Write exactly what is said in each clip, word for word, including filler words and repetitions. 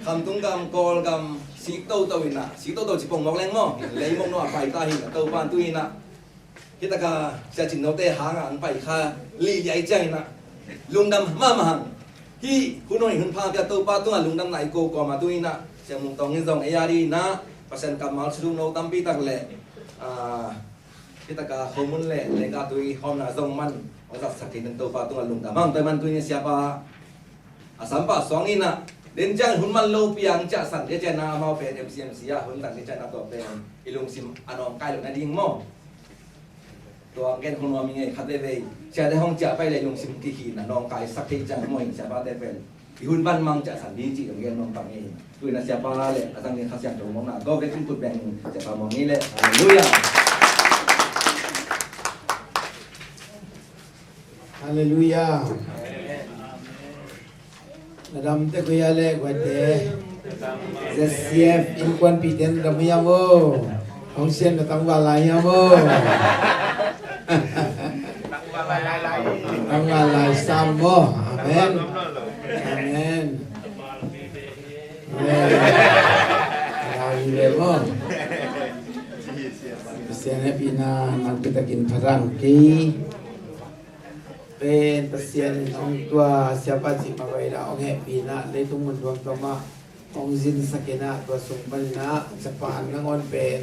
Khamtung gam, Kawlgam, sik toto in ah, sik toto ci pongmawk leng maw, leimawk no a pai ta hi in ah, Topa tu in ah, hi taka Sia Cin Note hang ah ang pai kha liliai ciang in ah, lungdam mahmah hang. Hih hun hong hun pha pia Topa tungah lungdam nai ko kawm a tu in ah, Sia Mung Tawng in zong ei a di in ah, Pasian kammal suduk no tampi tak leh, ah, hi taka khomun le leikatui hawmna zong man hong zatsak thei nan Topa tungah lungdam hang. Tua man tu in ah siapa a sampa suang in ah, den ciang hun man lo piang ciah san dia cian a amau pen M C M C ah hun zang dia cian a tua pen i lungsim a nawngkai lo na ding maw? Tua ang gen hong nuam i ngei khat veve. Siate hong ciah pai le i lungsim kikhin a nawngkai sak thei ciang maw in siapate pen i hun van mang ciah san ding cih ang gen nuam pang ngei. Tu in ah siapa le a zang ding Kha Siangtho mawkna gawp vek in kut beng siapa mawk ngei le. Halleluiah. Halleluiah. Na dam tek uh hia le guaite? Z C F innkuanpihte na dam uh hia maw? Hong sian na tangval lai hia maw? Tangval lai sam maw? Amen. Amen. Amen. Lai le maw? Pasian hehpihna nakpi takin phat hang kei. Pen Pasian in hong tua siapa cih mah bang in ah hong hehpih in ah leitung mun tuamtuam ah hong zinsak in ah tua sung pan in ah Japan nangawn pen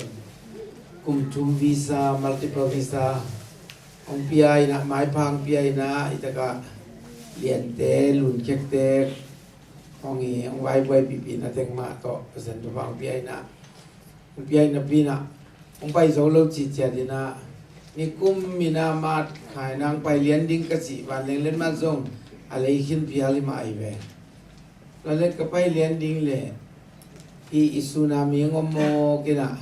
kum thum visa, multiple visa hong pia in ah maipha hong pia in ah hi taka liante lunkhekte hong hi hong vaibuaipihpih na teng mah tawh Pasian thupha hong pia in ah hong pia in napi in ah hong pai zo lo cih ciat in ah nikum in ah mat kha in ah hong pai lian ding ka cih vanleng letmat zong a lei khin phial hi mah ahi ve. Tua leh ka pai lian ding leh hih i tsunami hong om mawk in ah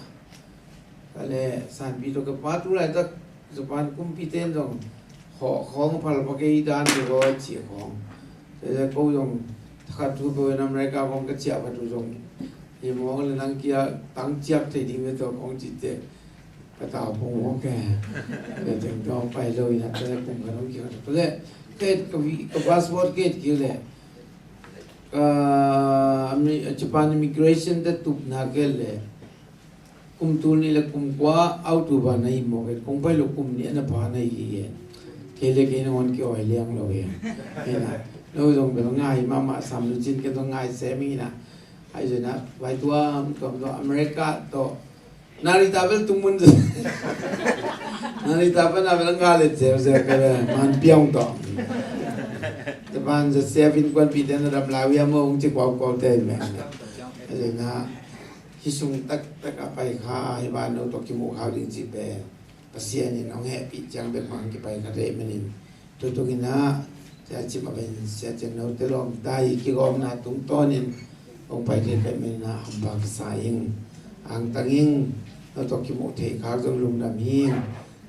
ka leh sanpi tawh ka pa tu laitak Japan kumpite in zong hawh khawng a phal pa kei dan ding aw cih khawng. Tua leh ko zong thakhat thu peuh in America khawng ka ciah phat uh zong hi mawk le nang kia tang ciak thei ding ve tawh khawng cihte ka tau pong mawk e. Tua teng tawh pai lo in ah tua leh kum khat hong kikhat tua leh ka et ka vi- ka passport ka et kik leh ka Ami- Japan immigration te tupna ka et leh kum tul nih le kum kua October na hi mawk e, kong pai lo kum nih a na pha na hi hi e. Kei le kei nangawn ki-awi liang lo hi. Hi na, no zong bel ngai mahmah sam lo cin ken zong ngai sem hi na. Ahi zong na, vai tuam tuam tawh America tawh Narita bel tung mun Narita pan a bel ngai le zeu zeu ka bel man piang tawh. Japan Z C F innkuanpihte na dam lai uh hia maw hong ci kuaukuau te hi meng. Ahi zong na, hih sung taktak a pai kha hi ban no tawh kimuh khak ding cih pen Pasian in hong hehpih ciang bek mah hong kipai kha dei manin tutung in ah sia cim a ben sia cin note lawmta hi kigawmna tungtawnin hong pai thei kei manin ah hampha kisa ing. Angtang ing, no tawh kimuh theih khak zong lungdam hi ing.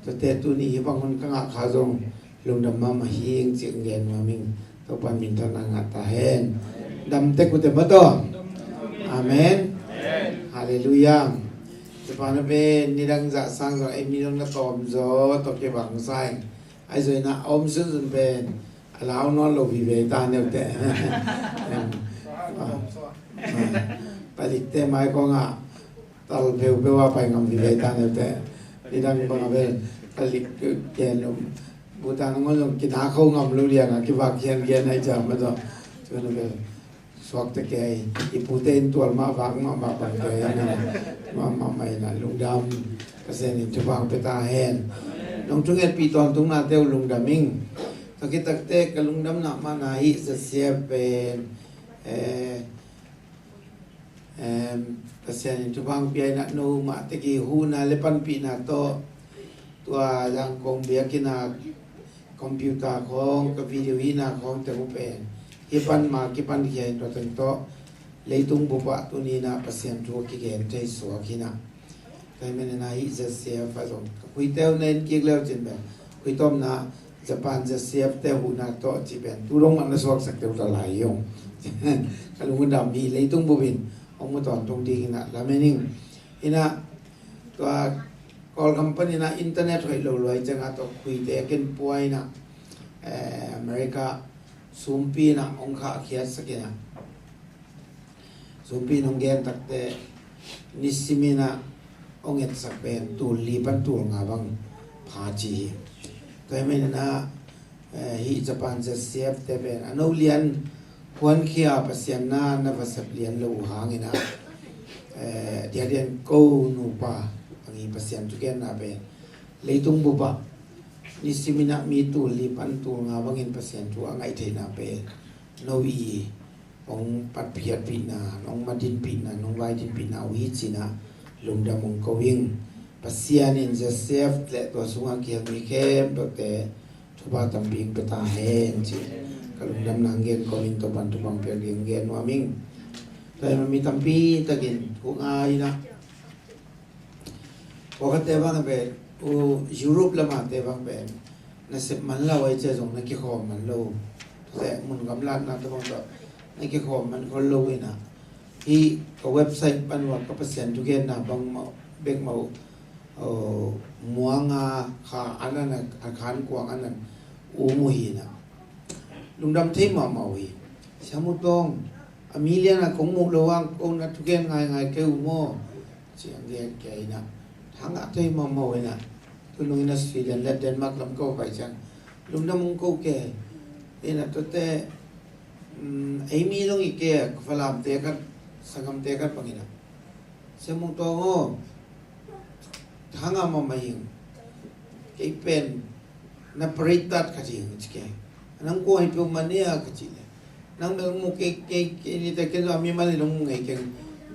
Tuate tuni hih bang hun ka ngah khak zong lungdam mahmah hi ing cih hong gen nuam ing. Topa minthanna ngah ta hen. Dam tek uh te maw tawh. Amen. Halleluiah. Tua pa na pen nidang zah sang zong ei mi dong na tawm zaw tawh kei bang sa ing. Ahi zong in ah a om sunsun pen a lau nawn lo vive ta neute. Palikte mai kong ah tal peuhpeuh a pai ngam vive ta neute. Nidang bang a bel palik ken lo Bhutan ngon zong kina kho ngam lo lian a kivak hian gen ahi ciam a tawh. Tua na bel suakte kei i pute in tual mah vak mah mah bang kei a na mah mah mah in a lungdam. Pasian in thupha hong pia ta hen. Nong thungetpih tawntungna te uh lungdam ing. Ka kitakte ka lungdamna mahna hih zasia pen, eh, Em, Pasian in thupha hong pia in ah no mah teki huhna le panpihna tawh tua Zangkong biakinn ah computer khawng ka video hihna khawng teng uh pen hih pan ma kipan khia in tua teng tawh leitung bup ah tuni in ah Pasian thu a kigen thei suak hi in ah. Tua hi manin ah hih Z C F a zong ka khuite uh na en kik leu cin bel khui tawmna Japan Z C F te huhna tawh cih pen tu dong mah na suaksak teuh ta lai hi ung. Ka lung uh dam hi, leitung bup in hong mu tawntung ding hi in ah lamen ing. Hi in ah tua Kawlgam panin ah internet hoih lo luai ciangah tawh khuite ken pua in ah, eh, America sumpi in ah hong khahkhiatsak in ah Sumpi nong gen takte nisimin ah hong etsak pen tul li pan tul nga bang pha ci hi. Tua hi manin ah, eh, hih Japan Z C F te pen a no lian huankhia Pasian na na va sep lian lo uh hangin ah, eh, diakdiak ko nupa ang hi Pasian thugenna pen leitung bup ah nisimin ah mi tul li pan tul nga bangin Pasian thu a ngaih theihna pen no i hong patphiatpihna, nong madinpihna, nong vaidinpihna uh hi ci-in ah lungdam hong ko ing. Pasian in Z C F le tua sungah kihel mi khempeuhte thupha tampi hong pia ta hen ci ka lungdamna hong gen kawmin Topan thupha hong piak ding hong gen nuam ing. Tua hi a mi tampi takin thu ngai in ah pawlkhatte bang pen, uh, Europe lamate bang pen nasep man lo, ahih ciang zong na kikhawm man lo. Tua mun gamlatna te bang tawh na kikhawm man khol lo in ah, hih ka website pan uh ah ka Pasian thugenna bangmah bekmah uh, uh, muanga kha an an a khan kuang an an um uh hi in ah lungdam thei mahmah uh hi. Sia Mu Tawng, a mi lian a kong muh lo ang ko na thugen ngaingai kei uh maw? Ci-in gen kei in ah, thangah thei mahmah uh in ah, tu nung in ah Sweden le Denmark lam ko pai ciang lungdam hong ko kei in ah, tuate, um, ei mi zong hi kei, Falamte khat, sanggamte khat bang in ah, Sia Mu Tawng aw, thangah mahmah ing, kei pen na paritat khat hi ing ci kei. Nang kua hi peuhmah ni a ka cih leh, nang bel mu kei, kei, kei ni te kei zong a mimal in hong mu ngei keng,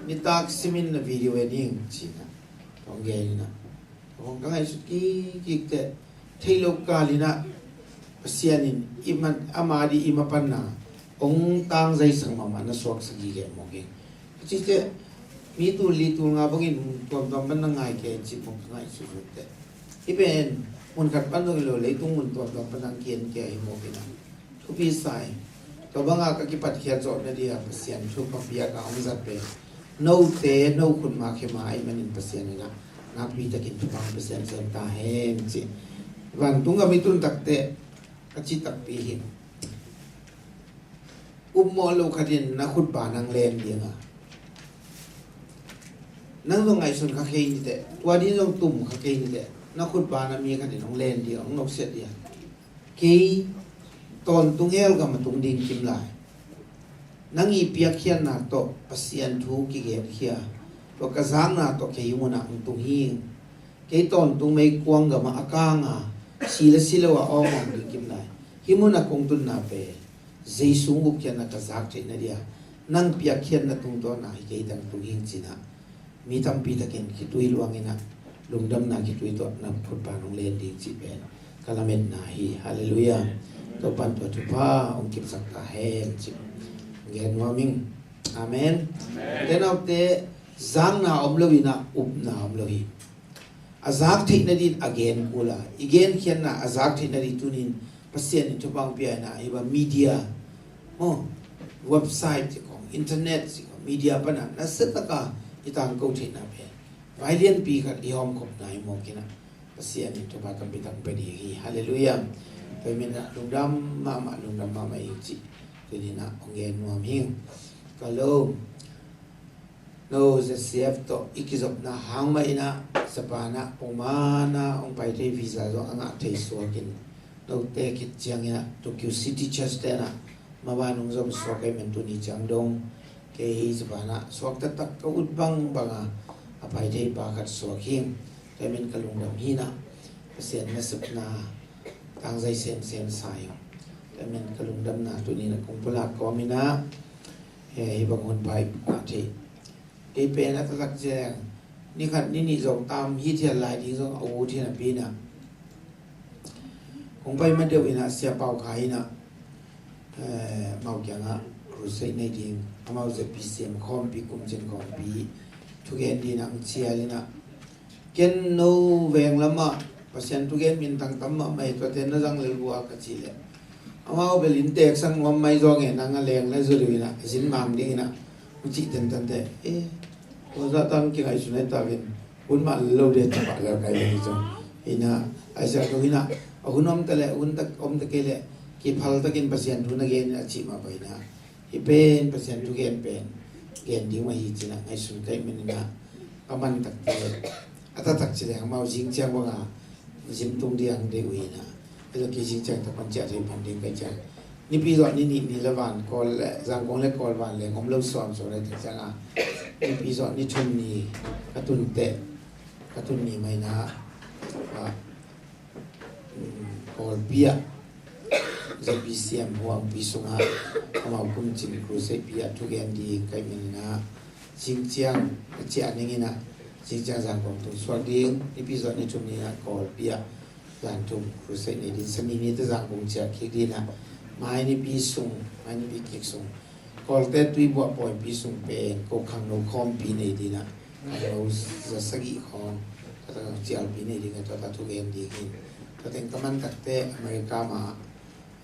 nitak simin na video en ing ci-in ah hong gen in ah, hong ka ngaihsut kikkik teh, theih loh kal in ah Pasian in i ma, ama ding i mapanna hong tangzaisak mahmah na suaksak gige mawk ing. Ka cih teh, mi tul li tul nga bangin mun tuamtuam pan na ngai kei ci mawk ka ngaihsut teh. Hih pen mun khat pan zong hi lo, leitung mun tuamtuam pan na kian kei hi mawk in ah thupi sa ing. Tua banga ka kipatkhiat zawhna dia Pasian thupha piak a hong zat pen note no khutma khema ahih manin Pasian in ah nakpi takin thupha hong pia semsem ta hen ci. Vantung gam i tun takte ka ci takpi hi. Upmawh lo khat in na khutba nang len ding a, nang zong ngaihsun kha kei ni teh, tua ding zong tum kha kei ni teh, na khutba na mi khat in hong len ding a, hong nopsiat ding a, kei tawntung hell gam a tung ding kim lai. Nang i piakkhiatna tawh Pasian thu kigenkhia, tua ka zakna tawh kei munah hong tung hi ing. Kei tawntung meikuang gamah a kang a, si le si lo a awng awng ding kim lai. Hih munah kong tunna pen Jesu gupkhiatna ka zak theihna dia nang piakkhiatna tungtawn a hi kei tang tung hi ing ci-in ah mi tampi takin khitui luang in ah lungdamna khitui tawh na khutpa nong len ding cih pen ka lametna hi. Halleluiah. Topan tua thupha hong kipsak ta hen cih gen nuam ing. Amen. Amen. Te naute, zakna om lo in ah upna om lo hi. A zak theihna ding a gen kul a, i genkhiatna a zak theihna ding tunin Pasian in thupha hong pia in ah, hi bang media, maw, website ci khong, internet ci khong, media pan a nasia taka i tangko theihna pen vai lianpi khat i hawmkhopna hi mawk in ah Pasian in thupha tampi tak pia ding hi. Halleluiah. Tua hi manin ah lungdam mahmah, lungdam mahmah hi cih tuni-in ah hong gen nuam hi ing. Ka lo, no Z C F tawh i kizopna hang mah in ah Japan ah pongman a hong pai thei, visa zong a ngah thei suak in, note khit ciangin ah Tokyo City Church te in ah maban hong zom suak ahih man tuni ciang dong kei Japan ah suak taktak ka ut bangbang a a pai thei pa khat suak hi ing. Tua hi manin ka lungdam hi in ah Pasian nasepna tangzai semsem sa hi ing. Tua hi manin ka lungdamna tuni-in ah kong pulak kawm in ah, he, hih bang hun pai pah thei. Kei pen a taktak ciang ni khat ni nih zong tam hithiat lai ding zong a ut hi napi in ah, kong pai ma deuh in ah Sia Pau Khai in ah, eh, amau kiangah crusade nei ding, amau Z P C M khawmpi, kumcin khawmpi thugen ding in ah hong cial in ah, ken no veng lamah Pasian thugen minthang tam mahmah hi, tuate na zang lel uh a ka cih leh, amau bel inn teek sang nuam mai zaw nge, nang a leng na zu deuh in ah a zin mang ding in ah hong cih tentan teh, eh, tua zah tang kingaihsun ai takin hun mah lo ding, cipah lel kai ding hi cang. Hi in ah, a sia ko hi in ah, a hun om ta leh, hun tak om ta kei leh kiphal takin Pasian thu na gen in ah cih mah bang hi in ah, hih pen Pasian thugen pen gen ding mah hi ci-in ah ngaihsun ka hih manin ah, a man takte a taktak ci leng amau zing ciang bang a zin tung ding deih uh hi-in ah, a hi zong kei zing ciang tak pan ciah thei pan ding ka hih ciang, Nipi zawh ni nih ni le van Kawl le Zangkong le Kawl van leng om lo suamsuam le tak ciang a, Nipi zawh ni thum ni ka tun teh, ka tun ni mah in ah, ah, um, Kawlpi ah Z B C M huangpi sungah amau kumcin crusade pi ah thugen ding ka hih manin ah, zing ciang a ciah ning in ah, zing ciang Zangkong tung suak ding, Nipi zawh ni thum ni in ah Kawlpi ah zan thum crusade nei ding, Sani ni teh Zangkong ciah kik ding in ah, mai Nipi sung, mai Nipi kik sung Kawlte tuibuah pawipi sung pen ko khangno khawmpi nei ding in ah, khangno za sagih khawng, tua tak cialpi nei ding a, tua tak thugen ding hi. Tua teng ka man takte America mah,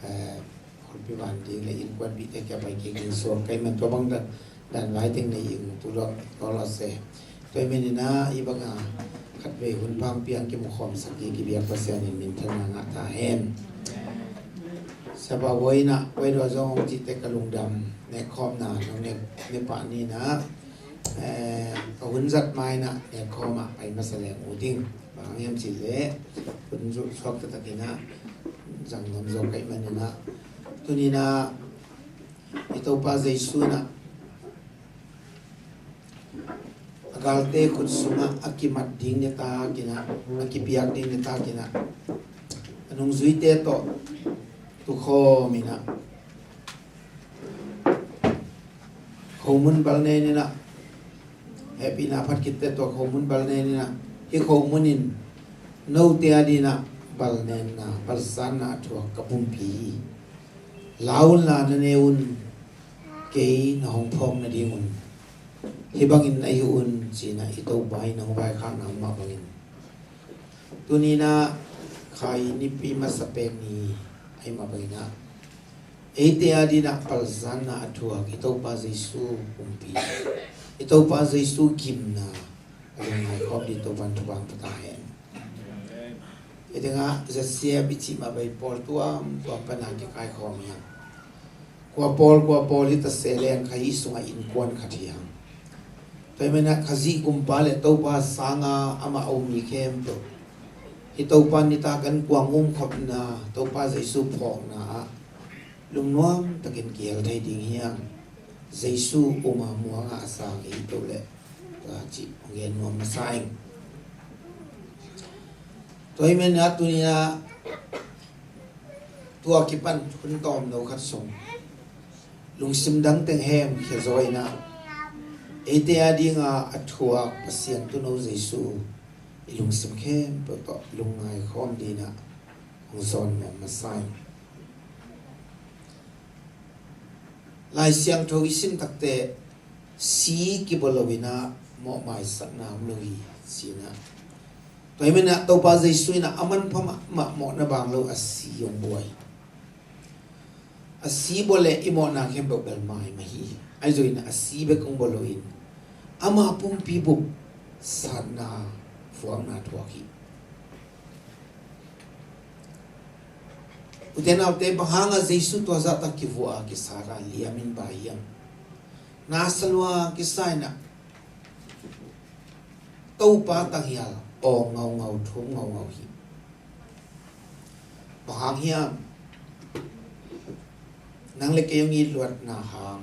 eh, Kawlpi van ding le innkuanpihte kia pai kik ding suak ka hih man tua bang dan, dan vai teng nei ing tu lawh, lawh lawh se. Tua hih manin ah hih bang a khatvei hun pangpi a kimu khawmsak ding kibiak Pasian in minthanna ngah ta hen. Siapa Bawi in ah, Bawi Dua Zong hong cih teh ka lungdam, nekkhawmna nong ne, ne pah ni in ah, eh, ka hun zat ma in ah nekkhawm ah pai masa leng uh ding. Bang hang hiam cih leh hun zuk suak taktak in ah zang ngam zo ka hih manin ah, tuni in ah i Topa Jesu in ah a galte khut sungah a kimat ding nitak in ah, a kipiak ding nitak in ah, a nungzuite tawh tukhawm in ah, khomun balnen in ah, hehpihna phat khitte tawh khomun balnen in ah, hih khomun in note a ding in ah balnenna, balzanna a thuak ka pumpi hi. La un la, na ne un, kei na hong phawk nading un hih bangin na hi un ci-in ah i Topa in hong vaikhakna mah bangin, tuni in ah Khai nipi masa pen ni ahih mah bangin ah, eite a ding in ah balzanna a thuak i Topa Jesu pumpi, i Topa Jesu gimna a lungngai khawm ding Topa'n thupha hong pia ta hen. Hih tengah Z C F i cih mah bang pawl tuamtuam pan a kikaikhawm hi hang. Kua pawl, kua pawl hi ta se leng kha hih sungah innkuan khat hi hang. Tua hih manin ah Khazih gumpa le Topa sangin amah a um mi khempeuh, hih Topa nitak an kuang umkhopna, Topa Jesu phawkna ah lungnuam takin kihel thei ding hi hang. Jesu um a muang a sang hi peuh leh, tua cih hong gen nuam masa ing. Tua hih manin ah tuni in ah tua kipan hun tawmno khat sung lungsim dang teng hemkhia zaw in ah, eite a ding a a thuak Pasian Tuuno Jesu i lungsim khempeuh tawh lungngai khawm ding in ah hong zawn nuam masa ing. Lai Siangtho i sim takteh si kibawl lo in ah mawhmaisakna om lo hi ci-in ah. Tua hih manin ah Topa Jesu in ah a manpha mahmah mawhna baang lo a si hong buai. A si bawl leh i mawhna khempeuh bel mai mah hi. Ahi zongin a si bek hong bawl lo in ama pumpi bup satna, vuakna thuak hi. Ute naute, bang hang a Jesu tua zahtak kivua a kisat a liamin bang hiam? Nasa lua kisa in ah Topa tanghial awng ngaungau, thum ngaungau hi. Bang hang hiam? Nang le kei hong it luatna hang.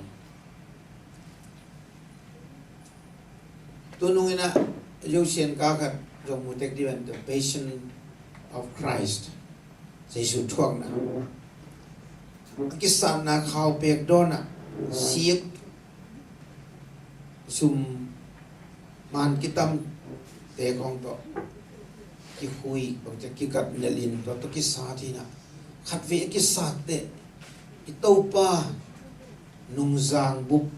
Tunung in ah Joshua in ka khat zong mu tek dih ven, The Passion of Christ, Jesu thuakna. A kisatna khau pek dawn ah sik, sum, man kitamte khawng tawh kikhui, bangci a kigat nelh in tua tawh kisat hi in ah, khatvei a kisat teh i Topa nungzang bup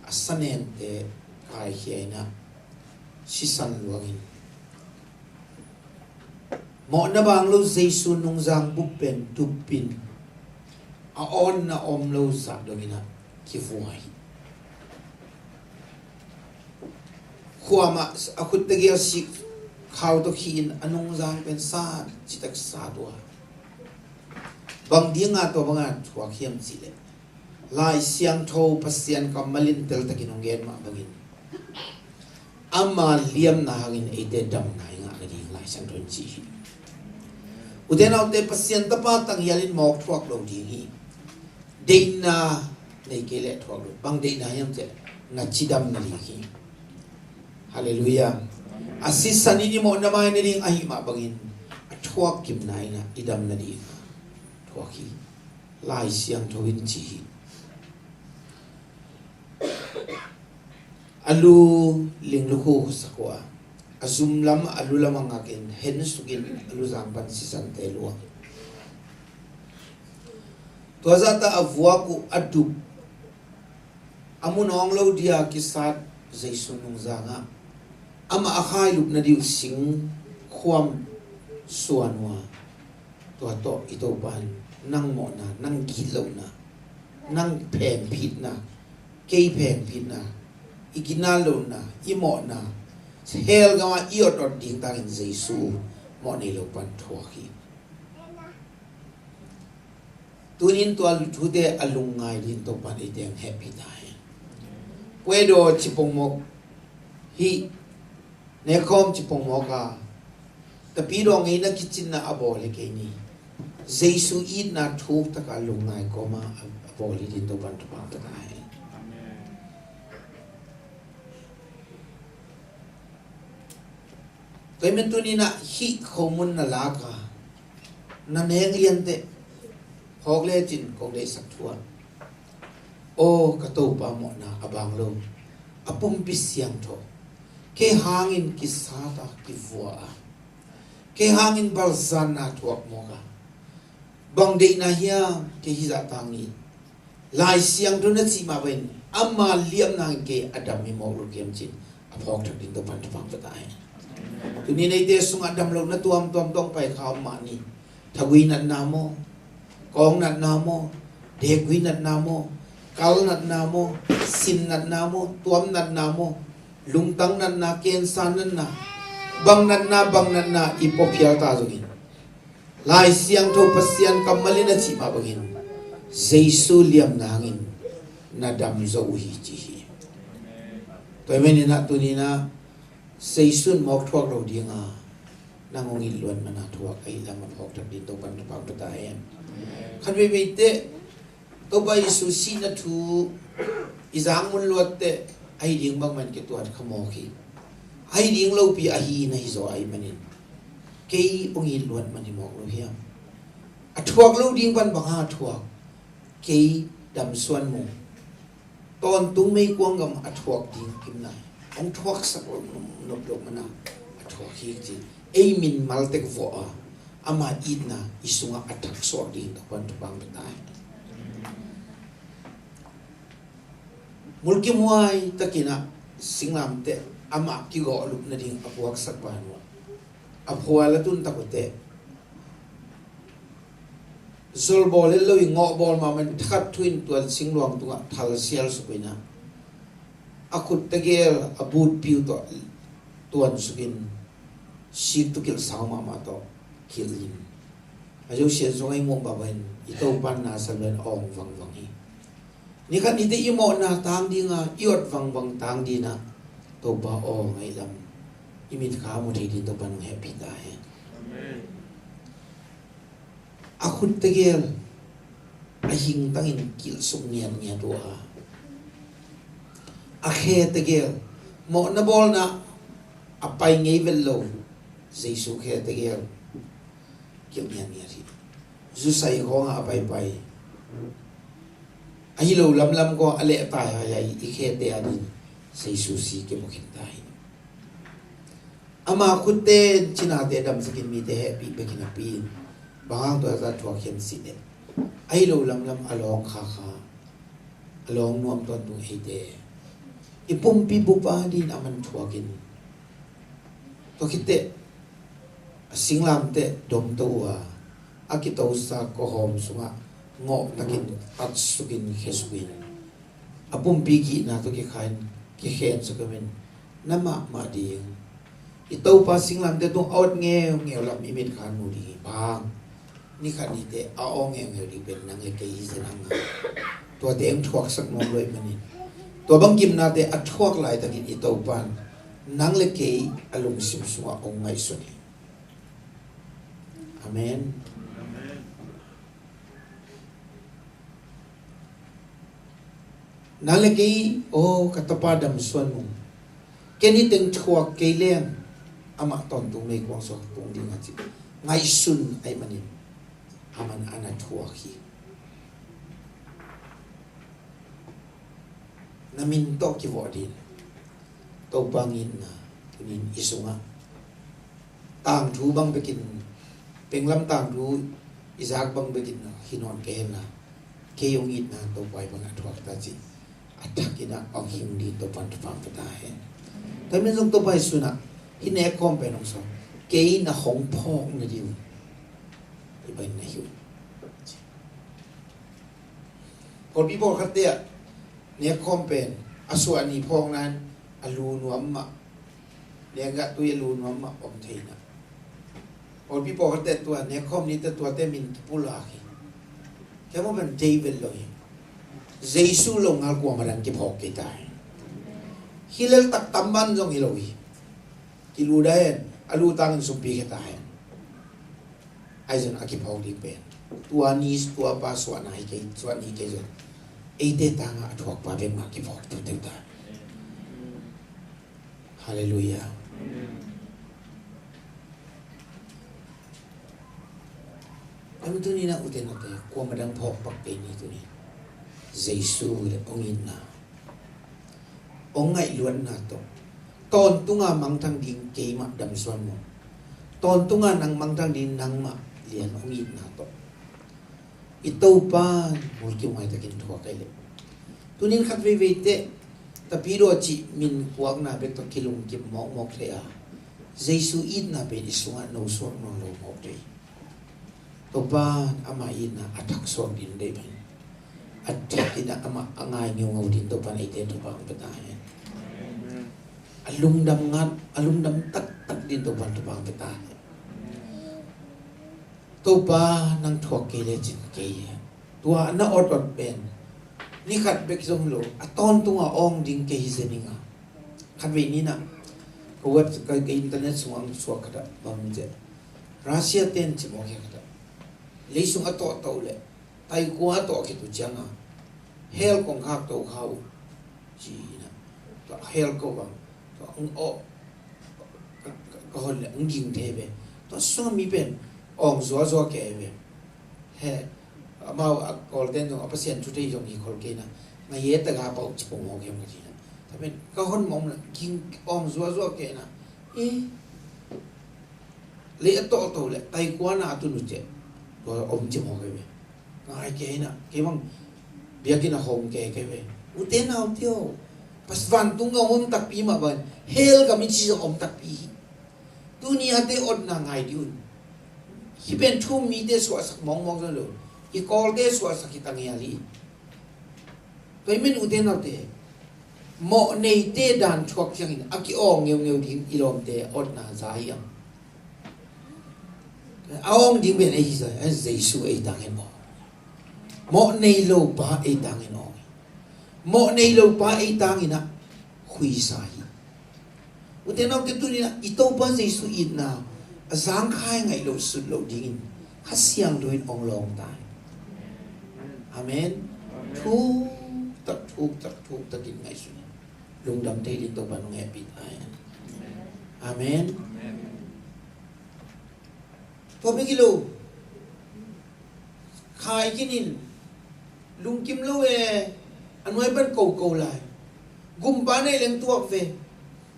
a sanente kaikhia in ah sisan luang in, mawhna baang lo Jesu nungzang bup pen tup in a awnna om lo zah dong in ah kivua hi. Khuamah a khut tegel sik khau tawh khih in a nungzang pen sat citak sat uh a, bang ding a tua bang a thuak hiam cih leh, Lai Siangtho Pasian kammal in teltakin hong gen mah bangin, ama liamna hangin eite damna i ngah nading Lai Siangtho in ci hi. Ute naute, Pasian Tapa tanghial in mawk thuak lo ding hi. Deihna nei kei leh thuak lo. Bang deihna hiam cih leh na cidam nading hi. Halleluiah. A sisan in i mawhna mai nading ahih mah bangin a thuak kimna in i dam nading thuak hi. Lai Siangtho in ci hi. A lu ling lukhu khuasak uh a, a zum lam a lu lam a ngakin hen sukin a lu zang pan sisante luah. Tua zahta a vuak uh a dup a mu nawng lo dia kisat Jesu nungzangah amah a khailup nading uh sing khuam suan uh a, tua tawh i Topa in nang mawhna, nang gitlohna, nang phengphitna, kei phengphitna, i ginat lohna, i mawhna, hell gamah i otawt ding takin Jesu mawh nei lo pan thuak hi. Tunin tua thute a lungngai ding Topa in eite hong hehpih ta hen. Puedaw ci pongmawk hi. Nekhawm ci pongmawk a, Tapidaw ngeina kicinna a bawl hi kei ni. Jesu itna thuk taka lungngai kawma a bawl hi ding Topa in thupha ta hen. Tua hi men tuninah hih khomun na lak a, na nek lianteh phawk lecin kong deihsak thu ah, aw ka Topa mawhna a bang lo, a pumpi siangtho, kei hangin kisat a kivua a, kei hangin balzanna thuak mawk a, bang deihna hiam kei hih zah tang hi. Lai Siangtho na cih mah bangin ama liamna in kei a dam hi mawk lo hiam cin a phawk thak ding Topa in thupha ta hen. Tuni neite sungah dam lohna tuamtuam tawh pai kha om mah ni. Thagui natna maw, kawng natna maw, dekgui natna maw, kal natna maw, sin natna maw, tuam natna maw, lungtang natna, kensa natna, bang natna, bang natna i pawphial ta zongin Lai Siangtho Pasian kammal in a cih mah bangin Jesu liamna hangin na dam zo uh hi ci hi. Tua hi maninah tuninah Jesu in mawk thuak lo dinga nang hong it luat mana thuak ahih lam a phawk thak ding Topa in thupha ta hen. Khat veivei teh Topa Jesu sihna thu i zang mun luat teh ahi ding bangmah in kituat kha mawk hi. Ahi ding lopi ahi na hi zaw ahih manin kei hong it luat man hi mawk lo hiam? A thuak lo ding pan bang hang a thuak? Kei damsuan mu. Tawntung meikuang gam a thuak ding kimna hi. Hong thuaksak lo nop lo mana a thuak hi ci. Ei min mal tek vawh a, ama itna i sungah a thaksuak ding Topa in thupha ta hen. Mulkimhuai takinah singlamteh amah kigawh lup nading a puaksak ban uh a, a phual a tun tak uh teh zol bawl het lo i ngawh bawl mahmah in thakhat thu in tuan singluang tungah thal sial suk uh inah a khut tegel a butpi uh tawh tuan sukin sik tu kilh sau mahmah tawh kilh in a Joshua zong a i muh baba in i Topa in na sa lo in a awng vangvang hi. Nikhat nite i mawhna tang dinga i ot vangvang tang dinah Topa aw ngaihlam i mitkha mu thei ding Topa in hong hehpih ta hen. A khut tegel a hingtangin kilh suk ngiatngiat uh a, a khe tegel mawhna bawlna a pai ngei vet lo Jesu khe tegel kilh ngiatngiat hi. Zusai khawngah a paipai ahi lo lamlam khawng a lehtai haihai i khete a ding Jesu si kimu khin ta hi. Ama khutte cinate damsakin mite hehpih bekin a pi in bang hang tua zah thuak hiam cih leh ahi lo lamlam a lawng khakha a lawng nuam tawntung eite i pumpi bup a ding a man thuakin tua khitteh a singlamteh domto uh a, a kitosa kawhawm sungah ngawh takin tatsukin khesukin a pumpi gihna tawh kikhain kikhen sukamin na mahmah ding i Topa singlamteh tung a ot ngeungeu lam i mitkha mu ding hi. Bang nikhat nite a aw ngeungeu ding pen nang le kei hi zenang a Tuate hong thuaksak nuam lo ahih manin, tua bang gimnate a thuak laitakin i Topa'n nang le kei a lungsim sungah hong ngaihsun hi. Amen. Nang le kei, aw, ka tapa Dam Suan Mung, ken hi teng thuak kei leng amah tawntung meikuang sung tung ding a ci ngaihsun ahih manin, aman a na thuak hi. Na min tawh kivawh ding. Topa hong itna tunin i sungah tangthu bang bekin, penglam tangthu i zak bang bekin hi nawn kei henla, kei hong itna Topa i bang a thuak ta cih a thakin ah hong hing ding Topa'n thupha hong pia ta hen. Tua ahih manin zong Topa Jesuh in ah hih nekkhawm pen hong sawm, kei na hong phawk nading uh hi bangin na hi uh. Pawlpi pawlkhatte ah nekkhawm pen a suah ni phawk nang a lu nuam mah, liangah tui a lu nuam mah om thei na. Pawlpi pawlkhatte tua nekkhawm ni te tuate min kipulak hi. Kei maw pen David lo hi. Jesuh lo ngal kuamah dan kiphawk kei ta hi. Hi lel tak tam ban zong hi lo hi. Kilu dah hen, a lu tangin sumpi khe ta hen. Ahi zong a kiphawk ding pen tua ni, tua pa suahna hi kei, suah ni kei zong eite tangah a thuak pa bek mah kiphawk ding ta. Halleluiah. Am tuni na ute naute, kuamah dang phawk pak kei ni tuni. Jesuh le hong itna, hong ngaihluatna tawh, tawntunga mangthang ding keimah Dam Suan Mung, tawntunga nang mangthang ding nangmah Lian hong itna tawh, i Topa mulkimhuai takin thuak ahi leh, tunin khat veivei teh Tapidaw cih min kuakna bek tawh kilungkim mawkmawk thei a, Jesuh itna pen i sungah nosuak nawn lo mawk thei. Topa amah itna a thaksuak ding deih pen, a thakin ah amah a ngai ngeungau ding Topa in eite thupha hong pia ta hen. A lungdam ngat, a lungdam taktak ding Topa in thupha hong pia ta hen. Topa nang thuak kei lecin kei hi. Tua na awt awt pen ni khat bek zong lo, a tawntunga awng ding kei hi zen ing a. Khat vei ni na ka web, ka, ka internet sungah suak khat ah bang ci, Russia ten ci mawk hi khat ah, leisung a tawh to le taikua a tawh khit uh cianga hell kong khak to kha uh ci na. Tua hell ko bang tua ang aw ka, ka, ka hon le ang ging thei ve. Tua sung mi pen awng zuazua kei ve. He, amau a Kawlten zong a Pasian thu thei zong hi khol kei na, nga ye taga pau ci pong hong hiam ka ci na. Tua pen ka hon mong na ging awng zuazua kei na. Eh, lei a tawh to le taikua na a tun uh ciah tua om ci mawk kei ve. Ngai kei na, kei bang biakinn a hong kei kei ve. Ute naute aw, pas vantung a om takpi mah bang, hell ka mi ci zong om takpi hi. Tuni ate otna ngai dih un. Hih pen thu mite suahsak mawkmawk zong lo, i Kawlte suahsak hi ta ngial hi. Tua hi men ute naute, mawh neite dan thuak ciangin a ki-awng ngeungeu ding i lawmte otna za hi ang. A awng ding pen ei hi zai, a Jesu ei tangin awng. Mawh nei lo pa ei tangin awng. Mawh nei lo pa ei tangin ah khuisa hi. Ute naute, tuni-in ah i Topa Jesu itna a zangkhai ngaih loh sut loh dingin Kha Siangtho in hong lawng ta hi. Amen. Thuk tak, thuk tak, thuk takin ngaihsun in lungdam thei ding Topa in hong hehpih ta hi. Amen. Tua bek hi lo, khai kinin lungkim lo e, a nuai pan koko lai. Gumpa nei leng tuak ve,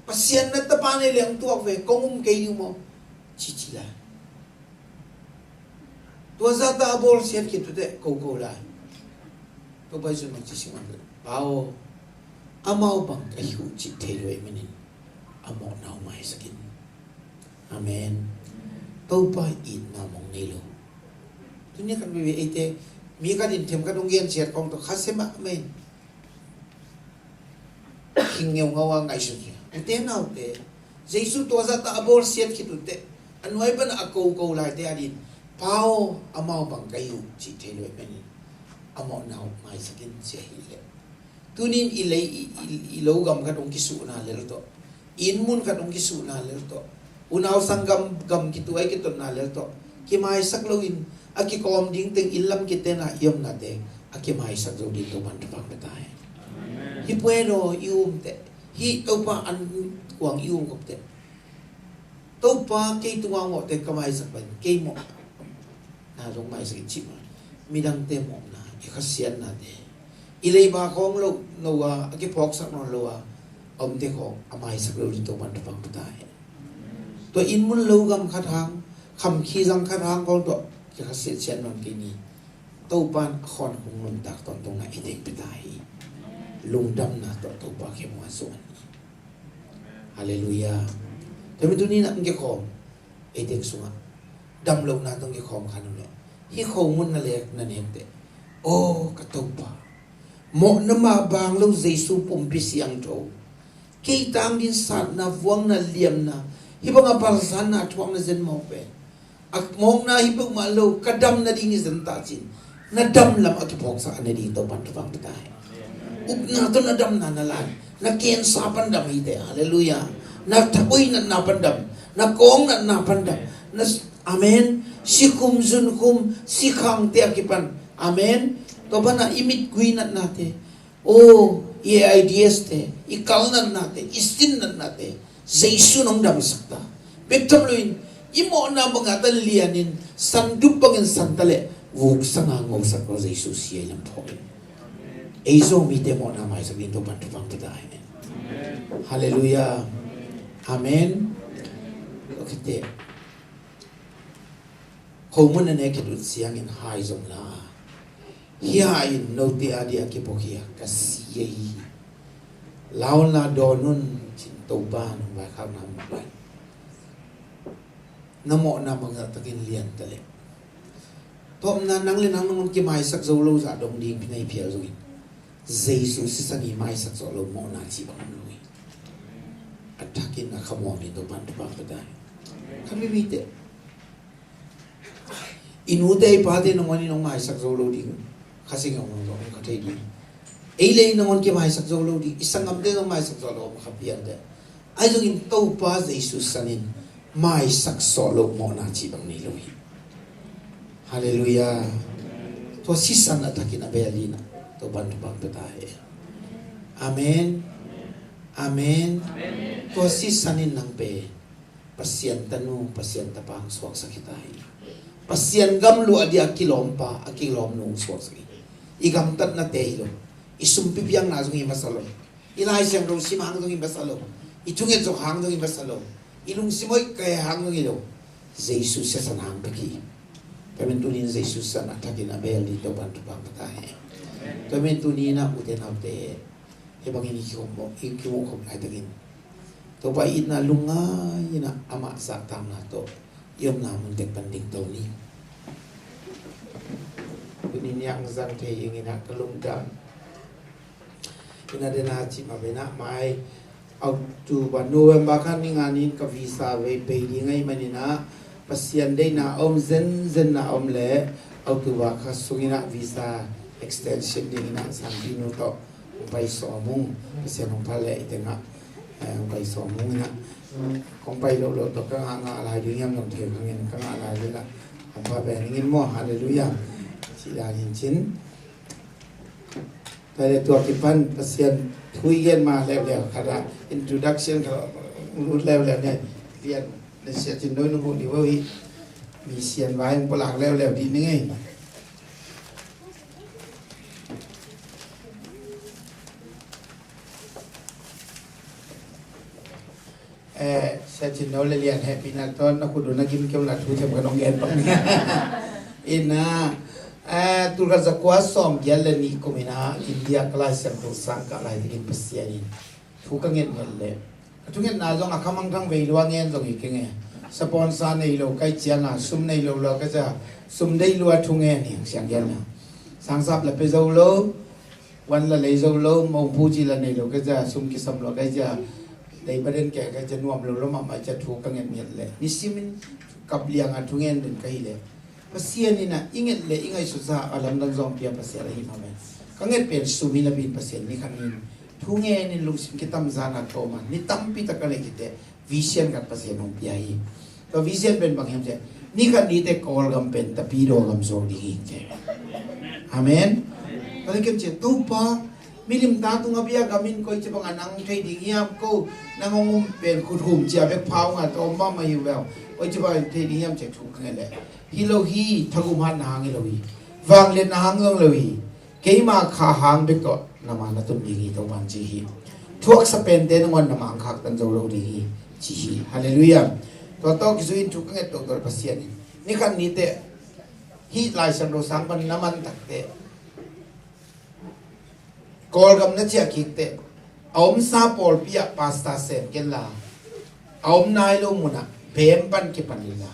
Pasian na tapa nei leng tuak ve, kong um kei ding maw, cici lai. Tua zata a bawlsiat khit uh teh koko lai. Tua pai sun mang ci sing mang, Pa aw, amau bang ka hi uh cih thei lo ahih manin a mawhna hong maisak in. Amen. Topa itna mong nei lo. Tuni khat veve eite mi khat in them khat hong gensiat kong tawh kha sia mahmah in, hing ngeungau a ngaihsun hi. Ute naute, Jesu tua zata a bawlsiat khit uh teh a nuai pan a koko laite a din, Pa aw, amau bang ka hi uh cih thei lo ahih manin a mawhna uh maisak in ci ahi leh, tunin i lei, i, i, i lo gam khat hong kisuhna lel tawh, i inn mun khat hong kisuhna lel tawh, unau sanggam gam kituh a i kitotna lel tawh kimaisak loin a kikawm ding teng inn lam kitenna i omnate a kimaisak zo ding Topan thupha pia ta hen. Hih puai lo i umte, hih Topa an kuang i um khopte, Topa kei tungah mawhte ka maisak pen kei mawh na zong maisak in cih mah, midangte mawhna, i khasiatnate, i leiba khawng lo, lo a, a kiphawksak nawn lo a, a omte khawng a maisak lo ding Topan thupha pia ta hen. Tua inn mun lo gam khat hang, khamkhi zang khat hang khawng tawh kikhasiatsiat nawn kei ni. Topan a khawn hong nuntak tawntungna i teng pia ta hi. Lungdamna tawh Topa khe mua suan hi. Halleluiah. Tua mi tuni na hong kikhawm, ei teng sungah dam lohna tawh hong kikhawm kha nu leh, hih khomun na lek na nekte, aw ka Topa, mawhna mah bang lo Jesu pumpi siangtho, kei tang ding satna, vuakna, liamna, hih banga palsanna thuakna zen mawk pen a mawkna hi peuhmah lo, ka dam nading hi zanta cin, na dam lam a kiphawksak a nading Topan thupha pia ta hen. Ukna tawh na damna na lai, na kensa pan dam hi te, halleluiah. Na thakuai natna pan dam, na kawng natna pan dam, na, amen. Sikhum, zunkhum, sikhangte a kipan, amen. Tua pana i mitgui natnate, aw, i AIDS te, i kal natnate, i sin natnate, Jesu nong damsak ta. Bek tham loin i mawhna banga ta lianin, sandup bangin santa leh vuk sanga ngosak lo Jesu sia i lam phawkin, ei Zomite mawhna maisak ding Topan thupha pia ta hen. Halleluiah. Amen. Tua khit teh, khomun a nek khit uh ciangin hai zong la a, hih hai in note a dia kipok hi a, ka si ei hi. Lau la dawn un cin Topa nong vaikhakna mawh lai. Na mawhna bangzah takin lian ta leh, tawpna nang le nang nangawn kimaisak zo lo zah dong ding phi na hi phial zongin, Jesu sisan i maisak zawh lo mawhna cih bang om lo hi. A thakin a khamuang ding Topan thupha pia ta hen. Kha mimite, i nute i pate nangawn in hong maisak zo lo ding, Kha Siangtho hong zong kha thei ding. Ei le ei nangawn kimaisak zo lo ding, i sanggamte zong maisak zo lo om kha pian teh. Ahi zongin Topa Jesu sanin maisak sawh lo mawhna cih bang nei lo hi. Halleluiah. Tua sisan a thakin a beel ding ah Topan thupha pia ta hen. Amen. Amen. Tua sisan in nang pen Pasian tanu, Pasian tapa hong suaksak hi ta hi. Pasian gam luah dia a kilawmpa, a kilawmnu hong suaksak hi. I gamtatnate hi lo, i sumpi piakna zong hi masa lo, i Lai Siangtho sim hang zong hi masa lo, i thunget zong hang zong hi masa lo, i lungsim hoih kai hang zong hi lo. Jesu siasan hang bek hi. Tua men tunin Jesu siasan a thakin a beel ding Topan thupha pia ta hen. Tua men tunin ah ute naute, hih bangin i kimuh, i kimuh khop laitakin Topa itna lungngai in ah amah zahtakna tawh i omna mun tek pan dingto ni. Tuni niang zang thei ing in ah ka lungdam. Ina dena cih mah bena mai October, November kha ni nga ni in ka visa vei bei ding ahih manin ah Pasian deihna a om zenzen na a om leh October kha sungin ah visa extension dingin ah Sangpinu tawh kong pai sawm ung. Pasian hong phat leh i tengah, eh, hong pai sawm ung in ah. Kong pai lohloh tawh ka ngahngah lai ding hiam zong thei kha ing, ka ngah lai ding ah hong phat pen ing in maw. Halleluiah. Cih dan in cin. Tua leh tua kipan Pasian thu i gen ma leuleu khat ah introduction khat lut leuleu ne. Lian na sia cin doi nu hu ni vo hi. Mi sian vai hong palak leuleu dih ni ngei. Eh, sia cin no le lian hehpihna tawh na khut uh na gim keu la thu thiam ka nong gen bang. Ina, eh, tul khat za kua sawm giat le nih kum ina India ka Lai Siangtho sang kah lai takin Pasian in thu ka nget nget leh, ka thungetna zong a khamang thang vei lua ngen zong hi keng e. Sponsor nei lo kai cianga sum nei lo lua ka cia, sum dei lua thungen hi siang gen na. Sangsap la pe zo lo, wan la lei zo lo, mongpu ci la nei lo ka cia, sum kisam lua kai cia, lei baden ke kai cia, nuam lo lo mahmah cia thu ka nget nget leh, nisimin kap lianga thungen den ka hi leh, Pasian in ah i nget le i ngaihsutsa a lamdang zong pia Pasian ahi mah ve. Ka nget pen sum hi napi-in Pasian ni khat ni in thu ngenin lungsim kitamzan a tawm a ni tampi tak ka neih khit teh vision khat Pasian hong pia hi. Tua vision pen bang hiam cih leh ni khat ni teh Kawlgam pen Tapidaw gam zo ding hi ci. Amen. Ka leh kem cih Topa, milim ta tungah bia gam in koici bangin nang thei ding hiam, ko nang hong um pen khut hum cia bek pha hong a tawm mahmah hi uh ve. Koici bangin thei ding hiam cih thu ka nget leh hi lo hi, thagum hatna hang hi lo hi, vangliatna hang zong lo hi. Keima kha hang bek tawh na ma na tun ding hi Topa'n ci hi. Thuaksa pente nangawn na ma hong khaktan zo lo ding hi ci hi. Halleluiah. Tua tawh kizui in thu ka nget tawh tawh Pasian in ni khat ni teh hih Lai Siangtho sang pan na man tak teh Kawlgam na ciah kik teh a omsa pawlpi ah pastor sem kenla, a om nai lo munah Bem pan kipan inla,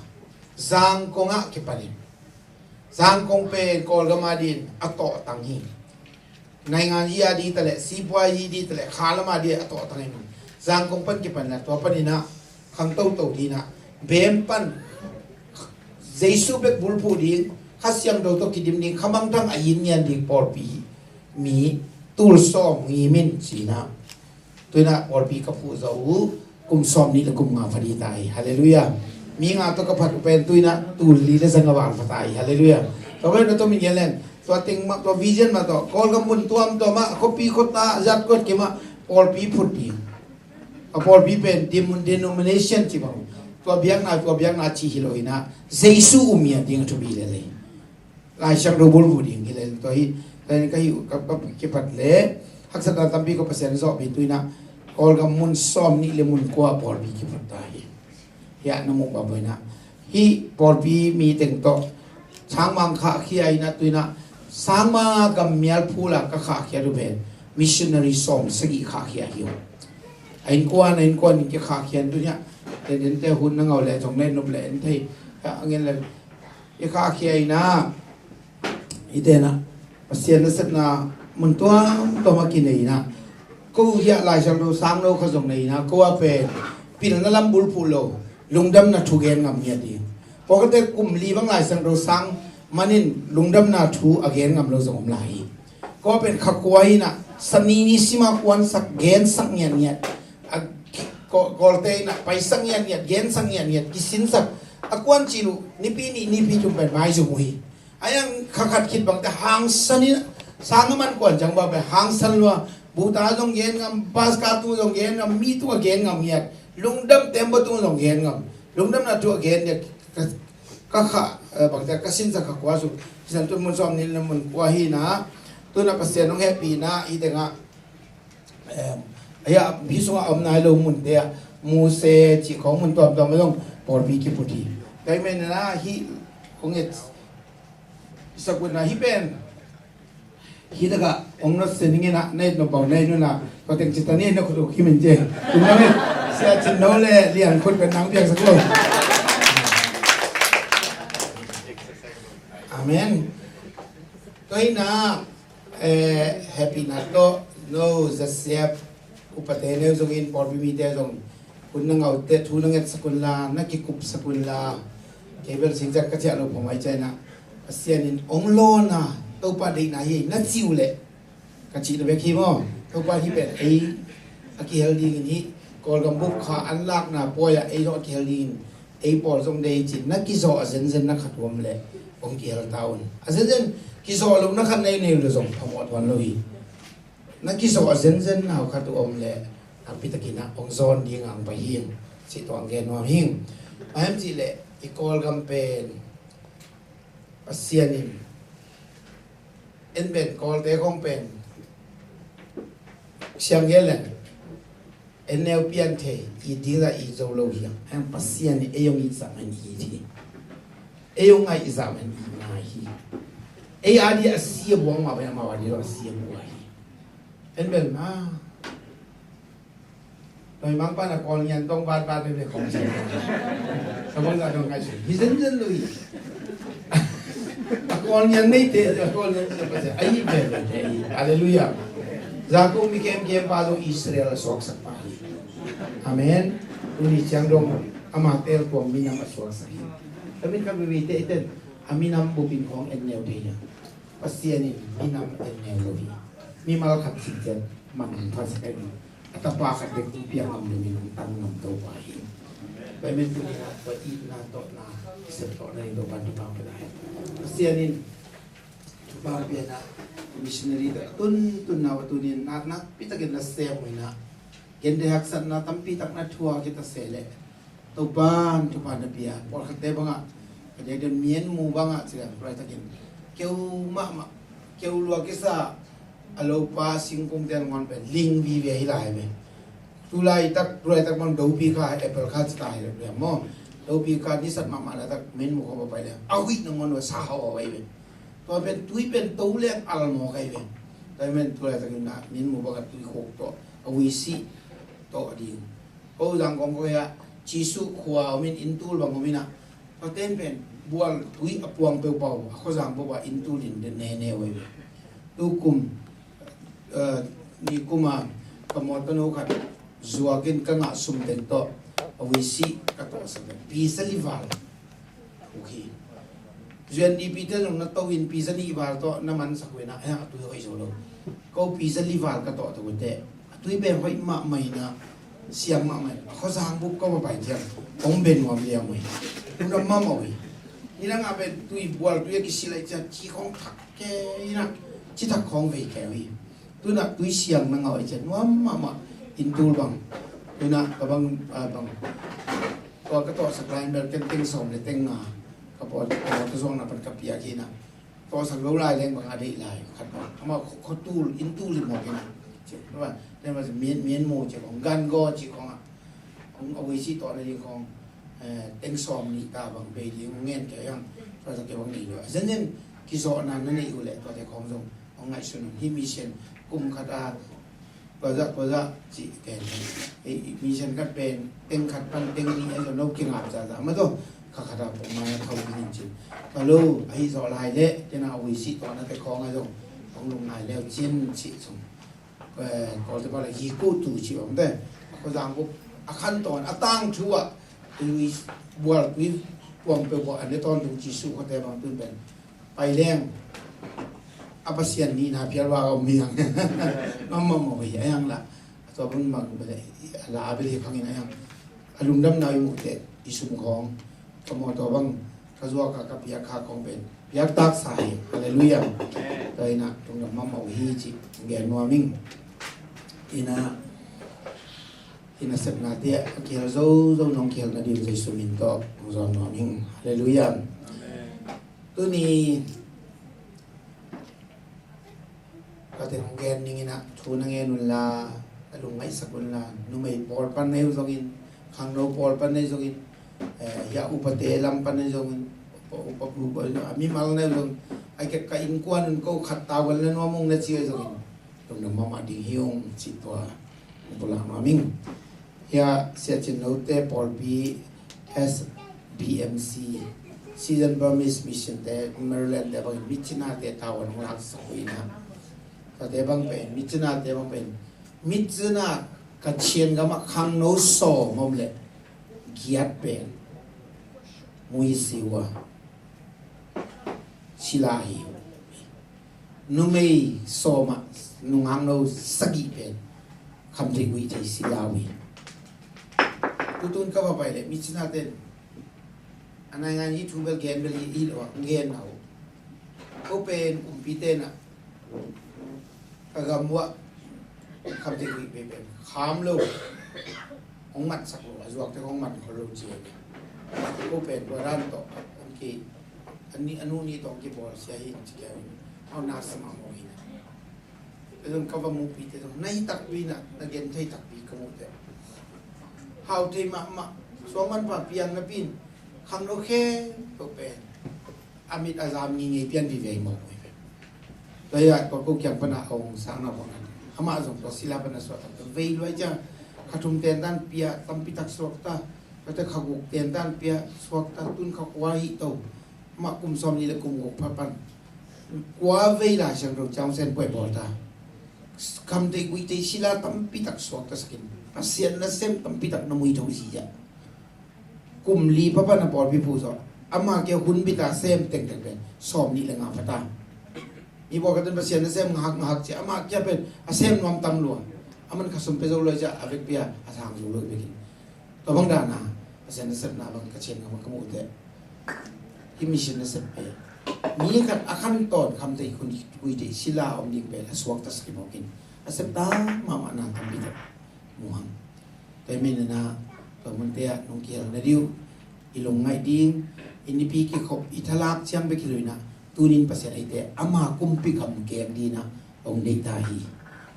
Zangkong ah kipan in. Zangkong pen Kawlgam a dingin a tawhtang hi. Naingan yi a ding taleh, sipuai yi ding taleh, khalam a dingin a tawhtang hi. Zangkong pan kipan inla tua panin ah khang toto ding ah Bem pan Jesu bek bulphuh ding, Kha Siangtho tawh kidim ding, khamangthang a yin ngian ding pawlpi mi tul sawm ngim in ci-in ah. Tu-in ah pawlpi ka phuh zawh uh kum sawm nih le kum nga pha ding ta hi. Halleluiah. Mi nga tawh ka phat uh pen tu-in ah tul li le zanga val pha ta hi. Halleluiah. Tua pen na tawh min gen leng tua teng mah, tua vision mah tawh Kawlgam mun tuamtuam ah, khuapi khuata, zat khuat kim ah pawlpi phut ding. A pawlpi pen denomination ci bang, tua biakna, tua biakna ci hi lo-in ah Jesu um ngiat ding a thupi lel hi. Lai Siangtho bulphuh ding hi lel. Tua hi, tua hi ka hi uh, ka, ka kipat leh haksatna tampi ko Pasian zawhpih tu-in ah Kawlgam mun sawm nih le mun kua pawlpi kiphut ta hi. Hiah na muh bang boina hih pawlpi mi teng tawh sangmang khahkhia in ah tu-in ah sangmang gam mial phula ka khahkhia tu pen missionary sawm sagih khahkhia hi uh. A innkuan a innkuan in kikhahkhia in tu-in ah tenten te hun na ngau le zong le nup le en thei a ngen le kikhahkhia in ah i tenah Pasian nasepna mun tuamtuam a kinei inah ko hiah Lai Siangtho sang lo kha zong nei inah ko a pen pilna lam bulphuh lo lungdamna thu gen ngam ngiat ding. Pawlkhatte kum li bang Lai Siangtho sang manin lungdamna thu a gen ngam lo zong om lai hi. Ko a pen kha kua inah Sani ni sima kuansak gensak ngiatngiat a Kawlte inah paisak ngiatngiat gensak ngiatngiat kisinsak a kuan cih uh nipi nih nipi thum pen maizum uh hi. A iang kha khat khit bangte hangsan in sang a man kuan ciang bang pen hangsan lua. Buta zong gen ngam, bus ka tung zong gen ngam, mi tung a gen ngam ngiat, lungdam tembaw tung zong gen ngam, lungdamna thu a gen ngiat. Ka, ka kha bangte ka sinsa kha kua su kisan tun mun sawm nih le mun kua hi na. Tuna Pasian hong hehpihna i tengah Em, a hiah hih sungah a om nai lo munte ah Muse cih khawng mun tuamtuam ah zong pawlpi kiphut hi. Tua ahih manin ah hih kong et sakun ah hih pen hih takah hong notsen ing in ah na et nop bang na et un ah tua teng cita ni na khut uh kim in ci. Kum lam in Sia Cin No le Lian khut pen nang piangsak lo. Amen. Tua hi na Eh, hehpihna tawh no Za Siap upate neu zongin pawlpi mite zong hun na ngaute thu na ngetsak unla na kikupsak unla kei bel singzat ka ciah lo phamai ciah inah Pasian in hong lawn a Topa deihna hi na cih uh leh ka cihna bek hi maw? Topa hih pen ei a kihel dingin hih Kawlgam bup kha an lakna pawi ah ei zong a kihel dingin ei pawl zong dei cin na kizawh a zenzen na khat uh om leh hong kihel ta un. A zenzen kizawh lo na khat nei nei uh leh zong phamawh tuan lo hi. Na kizawh a zenzen na uh khat uh om leh nakpi takin ah hong zawn ding a hong pai hi. Cih tuang gen nuam hi. Bang hiam cih leh i Kawlgam pen Pasian in en pen Kawlte khong pen siang gen leng en neu pian thei, it ding zah it zo lo hi. Ang Pasian in ei hong it zah man it hi. Ei hong ngaih zah man it ngai hi. Ei a di a si a buang mah pen amau a di lo a si a buang hi. En bel ma Noi mangpa na Kawl nian tong bat bat bebe khong si. Sabang zah dong ngaih si hi zenzen lo hi. A Kawl nian nei te a Kawl nian te pa se ai bebe te hi. Halleluiah. Jakob mi kem kem pa lo Israel a suaksak pa hi. Amen. Tuni ciang dong ama tel kuang minam a suaksak hi. Tamin ka mi te iten A minam bupin khawng en neu thei hi a, Pasian in minam en neu lo hi. Mimal khat sik ciang man thua sak ahi. A tapa khat bek tu piang ngam lo, minam tan ngam to pa hi. Pai men tu ni na, pai i na to na, sep to na ni to pa tu pa pe lai. Pasian in tu pa pe na, missionary to tun tun na tu ni na na pi ta gen na se mo na. Gen de hak san na tam pi tak na thua kita se le. Topan, Topan na pia. Pawlkhatte bangah, ka dia den Myanmar bangah, ci dan, tulai takin. Keu mahmah, keu lua kisa, a lopa singkung tel ngon pen, ling vive hi lai ve. Tulai tak, tulai tak bang dopi kha, apple kha ci ta hi le, maw. Dopi kha, nisat mahmah la tak, Myanmar kho pa pai le. A hui na ngon wa sa hau a wai ve. Tua pen, tui pen, to leng al mo kai ve. Tua pen, tulai takin na, Myanmar bangah tui khok to, a hui si, to a ding. Ko Zangkong ko ya, Jesuh khua om in, inn tul bang om in a. Paten pen, bual tui a puang peuh pau, a khuazang peuh pau, inn tul in de ne ne wai. Tu kum, eh, ni kum a, ka mawtaw no khat, zuak in ka ngah sum teng tawh, a hui si ka tawh sa pen. Pi sa li val. Okay. Zuan ni pi te zong na to in pi sa ni val tawh na man sak wena, eh, a tui hoi zo lo. Ko pi sa li val ka tawh to te. A tui pen hoi mahmah na, siang mahmah. A khuazang bup ka ma pai tiang. Kong ben nuam liang ui. Tuna mahmah ui. Ni na nga pen tui bual tui a kisi lai cia ci khong thak ke ina. Ci thak khong vei ke ui. Tuna tui siang na ngau ai cia nuam mahmah. Inn tul bang. Tuna ka bang, ah, bang. Tua ka tawh sak lai bel ken teng sawm le teng nga. Ka pawl, ka pawl ka zuang na pan ka piak hi na. Tawh sak lo lai leng bang a deih lai. Khat bang. Ama kho, kho tul, inn tul in mawk hi na. Ci, tua, tua ma mien, mien mo ci khong, gan go ci khong a. Khong a wei si tawh na ding khong, eh, teng sawm ni ta bang bei ding, ngen ke yang. Tua sak ke bang ni lo. Zen zen, kizawhna na nei uh le, tua te khong zong. Khong ngaihsun, hi mission, kum khat a, Tua zah, tua zah, cih ken. Eh, mission khat pen, teng khat pan, teng nih a zong, no kingap zah zah. Ma tawh, kha khat a pong ma na thau ding in cin. Tua lo, ahi zawh lai leh, tena a ui sih tawh na te khawng a zong. Khawng lung ngai leu cin, cih sung. Eh, kawl te pa le, hi kuh tu cih bang te. A khuazang bup, a khan tawn, a tang thu ah, tui bual, tui puang peuh bual, an le tawn tung cih suh kha te bang tun pen. Pai leng a Pasian nihna phial va om hi hang. Mamam maw hi a hang la. A tua bun mang bele a la a bele khangin a hang. A lungdamna i muh teh i sum khawng. Ka mawtaw bang ka zuak a ka piak kha khawng pen piak taksa hi. Halleluiah. Tua hi na lungdam mamam hi ci gen nuam ing. Hi na, hi na sepna te a kihel zozo nong kihel na ding Jesu min tawh hong zawn nuam ing. Halleluiah. Tuni ka teng hong gen ning in ah thu na ngen un la, na lungngaihsak un la, numei pawl pan na hi uh zongin, khangno pawl pan na hi zongin, eh, hia upate lam pan na hi zongin, upa, upa, upa, a mimal na hi uh zongin, ai ka, ka innkuan un ko khat tawal na nuam ung na ci uh zongin, lungdam mahmah ding hi ung ci tua. Pulak nuam ing. Hia Sia Cin Note pawlpi S B M C, Season Burmese Mission te, Maryland te bangin, mi cina te tawal hong laksak uh ina. Tate bang pen, mi cina te bang pen, mi cina ka Chin gam ah khangno sawm om le giat pen mui siwa sila hi. Numei sawm ah nungakno sagih pen khamtheih guihtheih sila uh hi. Tutun ka va pai le mi cina ten a nai ngan hi thu bel gen bel hi lo a gen na uh. Ko pen kumpi ten ah ka gam uah khamtheih guih pen kham lo. Hong matsak lo, a zuakte hong man khol lo ci. Ko pen tua dan tawh hong ki, a ni, a nu ni tawh hong kibawl sia hi ci kia. Hau na sama maw hi na. Zong ka va mupi te zong na hi takpi na, na gen thei takpi ka mu te. Hau thei mahmah, suang man pa piang na pin khangno khe to pen a mit a zam ngingei pian vive mawk uh hi ve. Tua hi a tua ko kiang pana a hong sang na bang a, amah zong tua sila pana suak tak vei luai ciang kha thum ten dan pia tampi tak suak ta. Tua te kha guk ten dan pia suak ta, tun kha kua hi to. Amah kum sawm ni le kum guk pha pan kua vei Lai Siangtho ciang sen puai bawl ta. Khamtheih guihtheih sila tampi tak suak ta sakin, Pasian nasem tampi tak na mui tho hi a. Kum li pha pan a pawlpi phu zawh Ama kia hun bita sem tengteng pen sawm nih le nga pha ta. Mi pawlkhat in Pasian nasem ngahak ngahak ci a, ama kia pen a sem nuam tam lua. Aman khasum pia zo lo ci a, a vekpi a a sang zo lo bekin. Tua bang dana Pasian nasepna bang ka cian ngam ka muh teh, hih mission nasep pen mi khat a khan tawn kham teh, hun kikui teh, sila om ding pen a suakta sak hi mawkin a septa mahmahna tampi tak mu hang. Tua hi manin ah tua munte ah nong kihel nading uh i lungngaih ding, i nipi kikhop, i thalak ciang bek hi lo in ah, tunin Pasian eite ama kumpi gam keng dingin ah hong deih ta hi,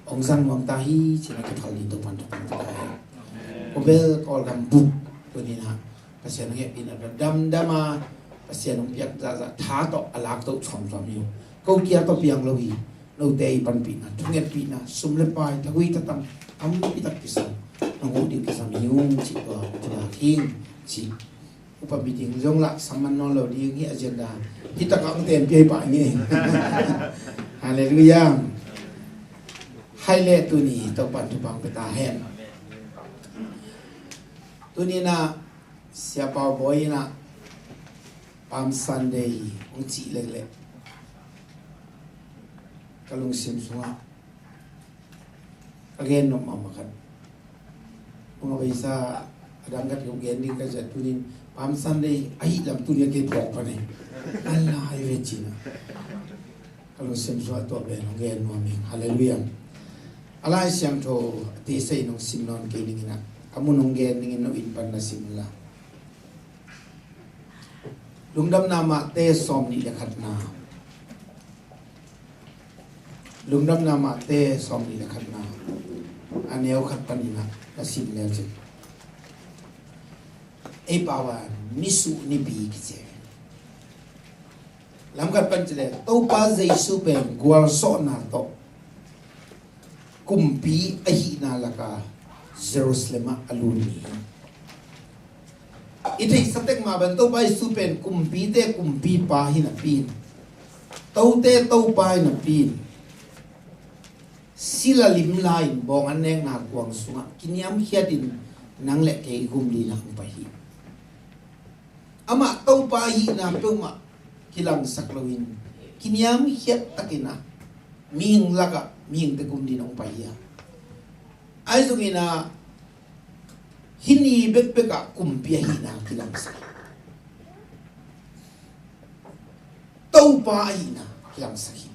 hong zang nuam ta hi ci-in ah kiphal ding Topa'n thupha pia ta hi. Ko bel Kawlgam bup tunin ah Pasian hong hehpihna damdam a, Pasian hong piak zahzah tha tawh a lak toh cuamcuam hi uh. Ko kia tawh piang lo hi. Note i panpihna, thungetpihna, sum le pai, thahui thatang tampi tak kisam, nong huh ding kisam hi ung cih tua, tua hing cih. Upa meeting zong lah sam man nawn lo ding hi, agenda hi takah hong tem pia hi pah ing ei. Halleluiah. Hai le tuni Topa'n thupha hong pia ta hen. Tuni-in ah Sia Pau Bawi in ah Palm Sunday hong cih leklek ka lungsim sungah ka gen nop mahmah khat. Hong a beisa a dang khat ka gen ding ka zat tunin Palm Sunday ahih lam tuni a kei phawk pan hi. A lai ve cin ah ka lungsim sungah tua pen hong gen nuam ing. Halleluiah. A Lai Siangtho a tisa in hong sim nawn kei ning in ah, a mun hong gen ning in, no inn pan na sim la. Lungdamna Mate sawm nih le khatna. Lungdamna Mate sawm nih le khatna, a neu khat panin ah na sim leu cin, ei pau ah Nisuh Nipi kici. Lam khat pan ci leh Topa Jesu pen gualzawhna tawh kumpi ahihna lakah Jerusalem ah a lut ni hi. I theihsa tek mah bang Topa Jesu pen kumpite kumpipa hi napi in, tote Topa hi napi in, sila limla in bawng an nekna kuang sungah kiniamkhiatin nang le kei i gum dingin hong pai hi. Amah Topa ahihna peuhmah kilangsak loin kiniamkhiat takin ah mihing lakah mihingte gum dingin hong pai hi a, ahi zongin ah hih ni bekbek ah kumpi ahihna kilangsak hi. Topa ahihna kilangsak hi.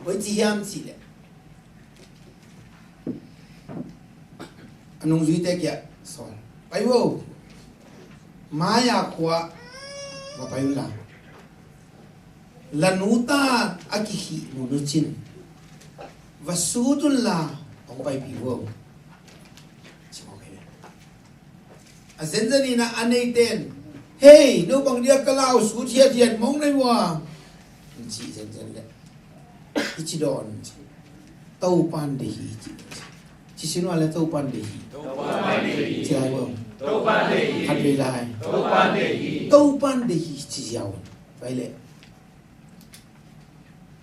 Koi ci hiam cih leh a nungzuite kiang sawl, pai vo, Maya khua va pai unla, la nu ta a kikhih mun uh cin va sut unla, hong paipih vo, ci mawk hi ve. A zenzen in ah a neite in, hei, no bang dia ka lau sut hiathiat mawk na hi ua, ci zenzen leh, i ci dawn ci. Topa'n deih hi ci. Ci sin ua le, Topa'n deih hi. Topa'n deih hi. Ci lai vo. Topa'n deih hi. Khat vei lai. Topa'n deih hi. Topa'n deih hi ci ziau. Pai leh.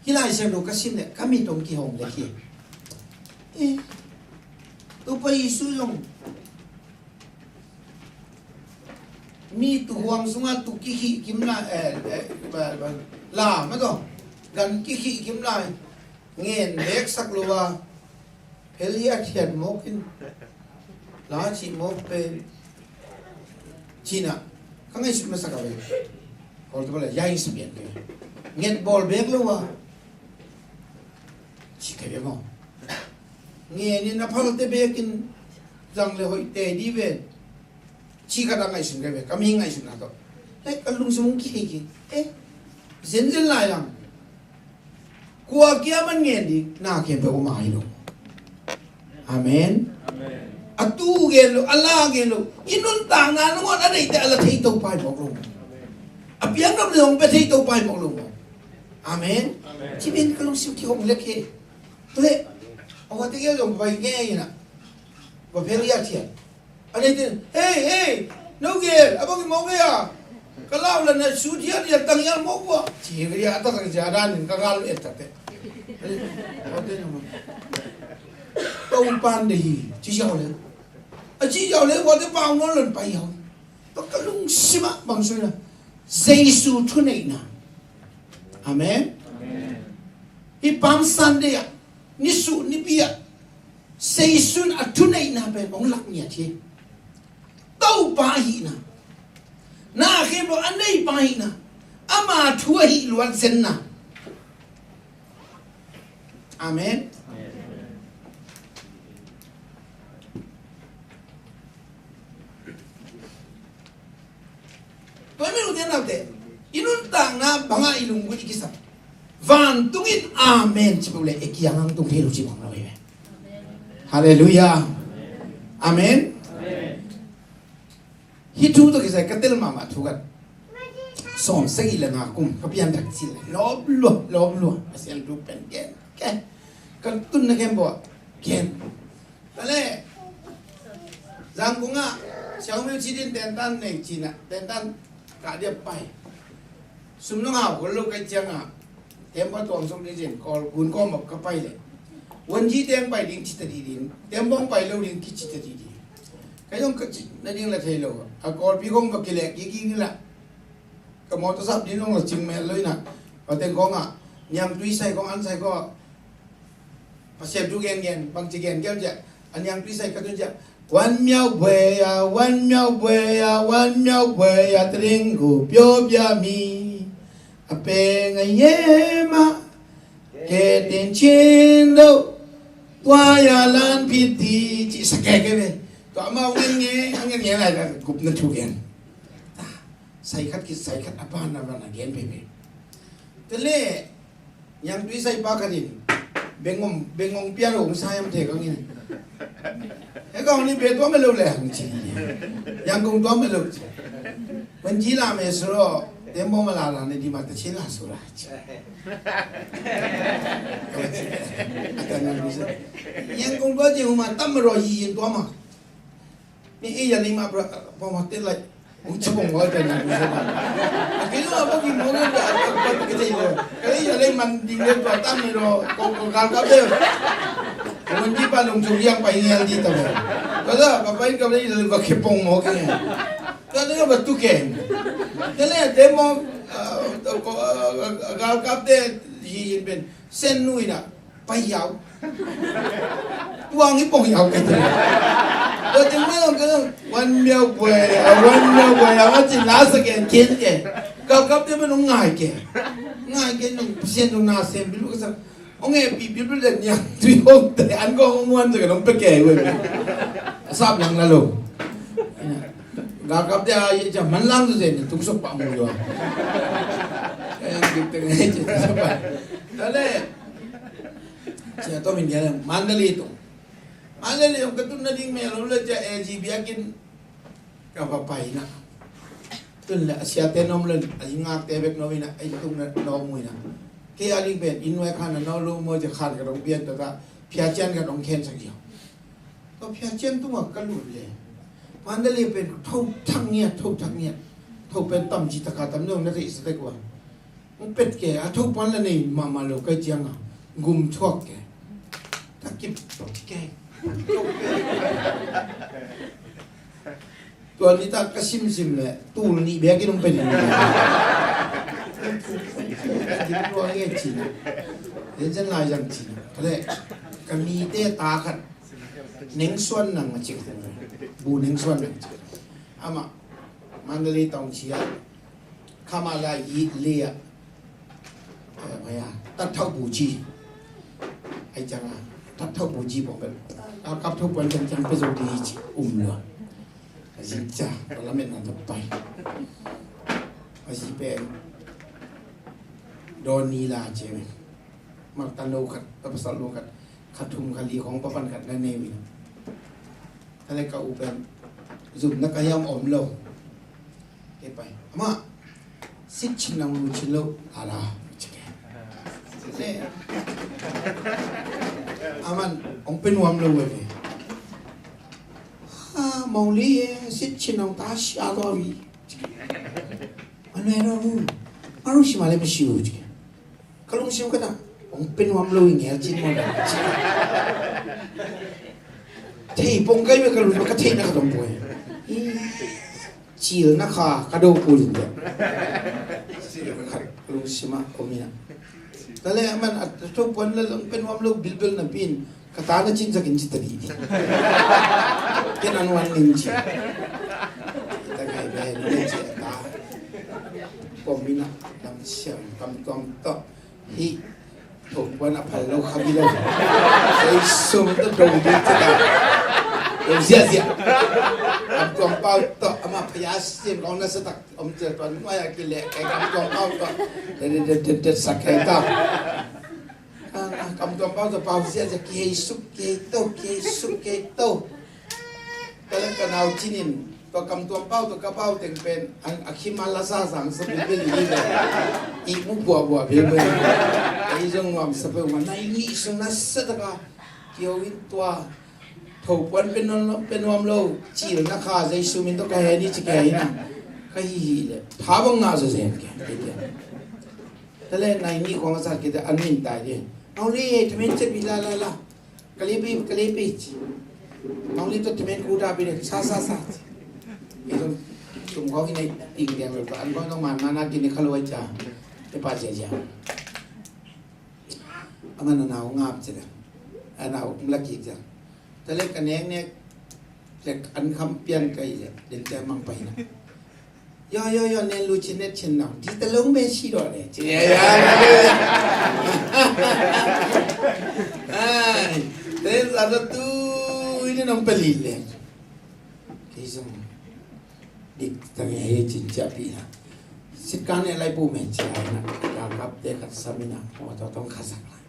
Hih Lai Siangtho ka sim leh ka mit hong kihong leh hi. Eh, Topa Jesu zong mi tuuhuang sungah tuu kikhih kim lai, eh, eh, ba, ba, la ma tawh, gan kikhih kim lai, ngen beksak lo a, phel hiathiat mawk in, la cih mawk pen, ci-in ah ka ngaihsut masak a ve. Kawlte bang le, ya ing sa pian ve. Nget bawl bek lo a, ci ka ve maw. Ngen in a phalte bekin zang le hoih te ding ve, ci khat a ngaihsun ka ve, ka mi ngaihsutna tawh. Hei, ka lungsim hong kihei kei. Eh, zenzen lai lam. Kua kia man ngen ding, na khempeuh om a hi lo. Amen. Amen. A tuu gen lo, a la gen lo. I nuntakna nangawn a neite a la thei Topa hi mawk lo. A piaknop le hong pia thei Topa hi mawk lo. Amen. Amen. Ci pen ka lungsim kihong lek hi. Tua leh, a huate kia zong vai nge in ah, va phel hiathiat. A neite in, hei, hei, no gel, a bang i mawk ei a, ka lau la na sut hiathiat tang hial mawk ua, ci hi a, a taktak zia danin ka gal et ta teh. Topa'n deih hi, ci ziau le. A ci ziau le, huate pau nawn lo in pai hiau. Tua ka lungsim ah bang sui na, Jesu thuneihna. Amen. Hih Palm Sunday ah, nisuh nipi ah, Jesu in a thuneihna pen hong lak ngiat hi. Topa ahihna, na khempeuh a neipa ahihna, ama thu ahih luat zenna. Amen. Tua i mi lungte naute, i nuntakna bangah i lunggulh i kisap, vantung in amen ci bang le, e kiang ang tung thei lo ci bang lo hi ve. Halleluiah. Amen. Hih thu tawh kisai ka tel mahmah thu khat. Sawm sagih le nga kum ka pian thak cil le lawp lua, lawp lua. A sial thu pen gen ke. Ka tunna khempeuh gen. Tale Zangkung ah Xiaomi ci din tentan nei cina, tentan ka dia pai. Sum nong hau ko lo kai ciang ah. Tembaw tuang sung ni zin, kawl gun kawm bap ka pai le. Wanji teng pai ding ci ta di din. Tembaw pai lo ding ki ci ta di din. Ka zong ka ci na ding la thei lo. A kawlpi kong bap ki le ki ki la. Ka mawtaw sap ding long la cing mel lo ina. Ka teng kong a. Niang tui sai kong an sai ko. Pasian thu gen gen, bang ci gen gen cia. A niang tui sai ka tun cia. Wan miau buai a, wan miau buai a, wan miau buai a, tring gu pio bia mi. A peng a yem a, ke tin chin do. Tua ya lan piti, ci sa ke ke ve. Tua mau ngen nge, ngen nge lai ka gup na thu gen. Sai khat ki sai khat a ban na ban a gen pe pe. Tele, Niang tui sai pa khat in bengong, bengong pian hong sa yam thei kang in. He kang ni be tua me lo le hang ci. Yang kong tua me lo ci. Wan ji la me suro, tembaw ma la la ne di ma ta chin la sura ci. Yang kong tua ji huma tam ro yi yin tua ma. Ni iya ni ma bra pa ma te lai. Ung chapong wa ka ni. Kilo apa ki mo ka ka ka ka ka. Kali ya lai man ding le tua tam ni lo. Ko ko gal ka be. Ko man ji pa long chu yang pa yang di ta mo. Ka da ka pa ka lai le ba ke pong mo ke. Ka da ba tu ke. Ka le de mo ko gal ka de yi yin ben. Sen nui na. Pai hiau. Tuang i pong hiau kei te. Tua teng mai ong kei ong wan miau buai a, wan miau buai a, wan cin la sa ken ken ke. Kau kap te man ong ngai ke. Ngai ke nong sian nong na sem bilu ka sa. Ong e pi bilu le niang tui ong te an kong ong wan sa ke nong pe ke wen. Sap nang la lo. Kau kap te a ye ja man lang tu sen tuk sok pa mu yo. Kaya ang gip te ngai je tuk sok pa. Dale. Cia tawh min gen Mandalay tung. Mandalay tung ka tun nading mel lo le cia A G biakinn ka va pai na. Tun le a siate nom le a ngakte bek nom ina a tung na nom ina. Kei a ling pen inn vai khan a no lo mo cia khan ka dong pian ta ta phia cian ka dong khen sak cia. Tua phia cian tungah ka lut le Mandalay pen tho thak ngiat, tho thak ngiat. Tho pen tam ci taka tam dong na theih sa tek ua. Hong pet ke, a tho pan la nei mahmah lo kai cianga gum thuak ke. Ka kip ke. Tua ni ta ka simsim le tul nih bek in hong pet in. Kip tua nge cina. Zen zen lai zang cina. Ka le ka mite ta khat. Neng Suan Nang a cik. Bu Neng Suan Nang a cik. Amah Mandalay tawng cia. Khamah lai yi le a. Maya tat thauh bu ci. Ai cang a tat thauh bu ci pawng bel. A kap thauh puan cang cang pe zo di ci um lua. A zi ca ka lamet na ta pai. A zi pen dawn ni la cia pen. Mak ta no khat ta pasal no khat. Khat thum khat li khawng papan khat na nei mi. Ka le ka u pen zumna ka hiam om lo. Kei pai amah sit chin nang lu chin lo ala. Aman ong pe nuam lo ve. Ha mong li e sit chin nang ta sia to ri. Anu enu anu anu si ma le pe siu. Ka lungsim ka ta hong pe nuam lo i ngel cin mo na. Thei pong kai me ka lungsim ka theihna ka tong poi. Cilna kha ka do kul in deh. Khat lungsim ah om in ah. Tua leh aman a thopuan la zong pe nuam lo bilbel napi in ka ta na cin sak in ci ta dih dih. Ken an wan ning ci. Ta ngai be ni ci a ta. Pom in ah lam siam kam tuam tawh. Hih thopuan a phal lo kha bi lo. Sei sum tawh do ding ci ta. Do ziahziah. Kam tuam pau tawh amah phaya sin kong na sa tak. Om cia tuan nuai a kileh kei kam tuam pau tawh. Det, det, det, det, det sak kei ta. Kam tuam pau tawh pau sia sia kihei suk, kihei to, kihei suk, kihei to. Ka leng ka nau cinin tua kam tuam pau tawh ka pau teng pen a khim a la sa sang sa bilbil i ve. I mu bua bua bilbil. Ei zong nuam sa pe uma nai nih sung na sa taka. Kio in tua thopuan pe nuam lo, cilna kha Jesu min tawh ka he ni ci ka he ina. Ka hi hi le tha bang ngah zazen ke. Tale nai ni khong a sat kite an min tai dih. Nong li thamen cep hi la la la. Ka li pi, ka li pi ci. Nong li tawh thamen khu ta pi dih sa sa sa ci. Kei zong tum khong hi nei ting diang lo tawh an khong zong man man a kin ni kha lo ai ca. Te pa zia zia. Aman a nau ngap ci le. A nau um la kik ci. Tale ka nek nek lek an kham pian ka hi le. Den te mang pai na. Yo yo yo nen lu chin net chin nau di ta long be si do le. Ci ya ya. Ai, te za ta tu ini nong peli le. Kei zong dik ta nge he cin cia pi na. Sit kan ne lai pu men cia na. Ka kap te khat sa mi na. Mo to tong kha sak lai.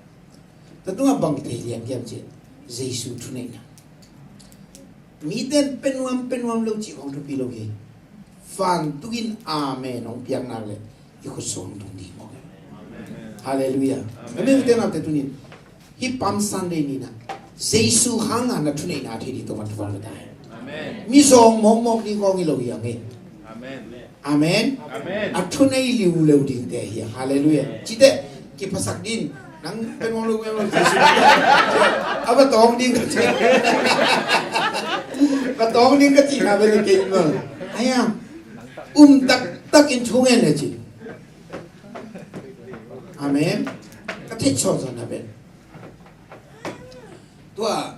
Ta tung a bang te lian giam ci. Jesu thuneihna. Mi ten pe nuam pe nuam lo ci khong thupi lo hi. Fan tukin amen hong piak nak le i khut sung hong tung ding mawk. Halleluiah. Amen. Ute naute tunin hih Palm Sunday ni na Jesu hanga na thuneihna thei ding tawh van thuvan ka ta hi. Amen. Mi sawng mawkmawk ding khong hi lo hi a ngei. Amen. Amen. Amen. A thunei liuleu dingte hi a. Halleluiah. Cite kiphasak din nang pe nuam lo pe nuam lo Jesu a va tawng ding ka ci. Va tawng ding ka ci na ve kei mal. Aya um tak tak in thu ngen le ci. Amen. Ka theih sawn sawn na pen. Tua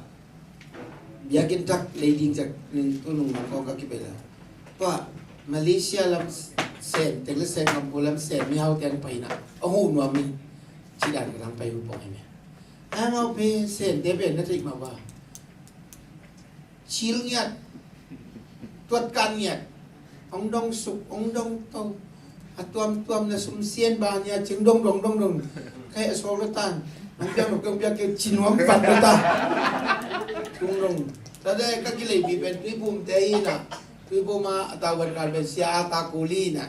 biakinn tak lei ding cak ning tu nung nang kong ka kibel a. Tua Malaysia lam sen, tek le sen, Kampung lam sen, mihau tiang pai na. A hu nuam mi. Ci dan ka dang pai hu pong hi me. A ngau pe sen, te pen na theih ma ba. Cil ngiat. Tuat kan ngiat. Ong dong suk, ong dong to. A tuamtuam na sum sian ba nia cing dong dong dong dong. Kai a sawk lo tan. Nang piang lo kong piang kei ci nuam vat lo ta. Tung dong. Ta de ka kilei bi pen Tuibum te hi na. Tuibum a a ta wan kan pen sia a ta kuli na.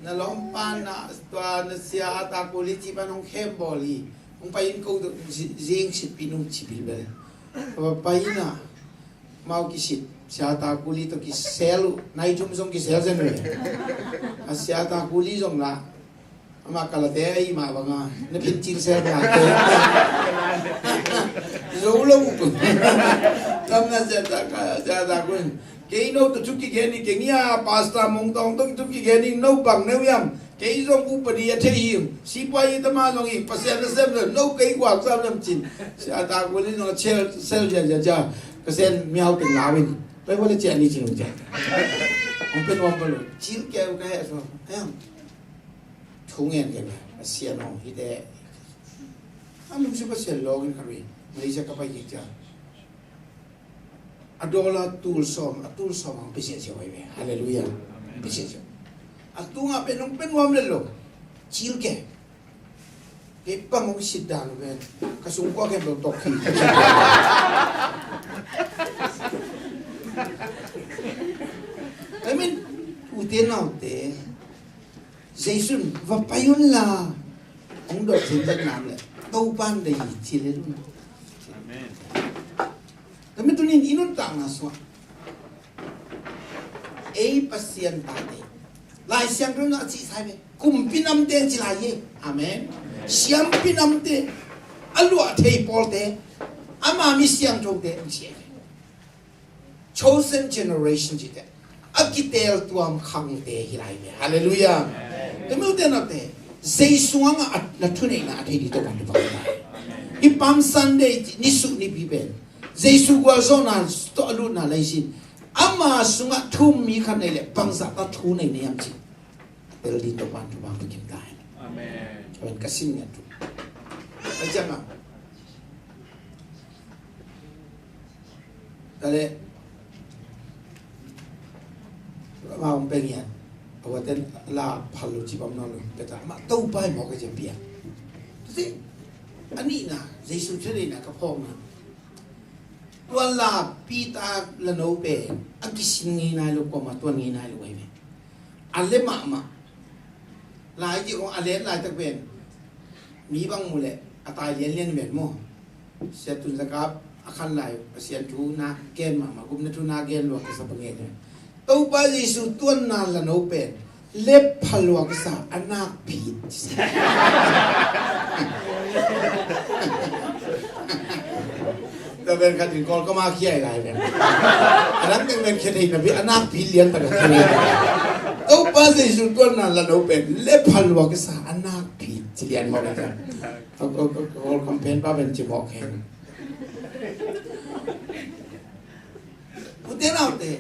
Na lawmpa na tua na sia a ta kuli ci pan hong khem bawl hi. Hong pai in ko zing sit pi nung ci bilbel. Tua pai na. Mau kisit sia ta kuli tawh kisel uh, nai thum zong kisel zen uh. A sia ta kuli zong la ama kalate a i mah banga na phin cil sel mate. Zo lo uh. Tam na sia ta ka sia ta kuli. Kei no to thu kigen ni kei ngia pastor mong tong to thu kigen ni no bang neu yam. Kei zong upadi a thei hi. Sipai i tama zong i Pasian na sem lo no kei guak sam lam cin. Sia ta kuli zong sel sel ja ja ja. Ka sen miau teng lau in. Pai wala cia ni cin cia. Hong pen wang palo. Cil keu ka he so. Ayang. Thu ngen keu ka. A sia nong hi te. A lungsim Pasian lawng in ka ri. Malaysia ka pai kik cia. A dollar tul sawm, a tul sawm ang pisian sia wai ve. Halleluiah. Pisian sia. A tunga pen nong pen wam le lo. Cil keu. Kei bang hong sit dan lo pen ka sung kua kem lo tok hi. I mean, ute naute Jesu in va pai un la hong dot zenzen nam le Topan dei hi ci le lun. Amen. Tami tunin i nuntakna sungah ei Pasian tate Lai Siangtho in a cih sai ve. Kumpi namte ci lai hi. Amen. Siampi namte, a luah thei pawlte, ama mi siangthote an ci hi. Chosen generation cite. A a kiteltuam khangte hi lai ve. Halleluiah. Tua mi u te nau te, Jesu hangah na thuneihna a thei ding Topa'n thupha pia ta hen. Hih Palm Sunday nisuh nipi pen Jesu gualzawhna tawh a lutna lei sin, ama sungah thu um mi khat nei leh bangzah ta thu nei na hiam cih tel ding Topa'n thupha pia kim ta hen. Amen. Amen. Ka sin ngiat thu. Ai ciang a. Tua leh amah hong pia ngiat. A ua ten la phal lo ci bang nawn lo. Pia ta, amah Topa hi mawk a ci a pia. Tua ci a nihna, Jesu thuneihna ka phawkna. Tua la Peter la no pen a kisin ngei nai lo, kuamah tuan ngei nai lo ahi ve. A le mahmah. Lai ci kong a le laitak pen mi bang mu leh a tai lianlian ven maw. Sia Tun Za Kap a khan lai Pasian thu na gen mahmah, gupna thu na gen lua kisa bang ngen. Topa Jesu tuanna la no pen le phalua kisa a nakpi. Tua pen khat in Kawl ka ma khia lai pen. A dang teng pen khia thei napi a nakpi lian tak a khia. Topa Jesu tuanna la no pen le phalua kisa a nakpi ci lian mawk a. Kawl kam pen pa pen ci mawk hen. U te nau te,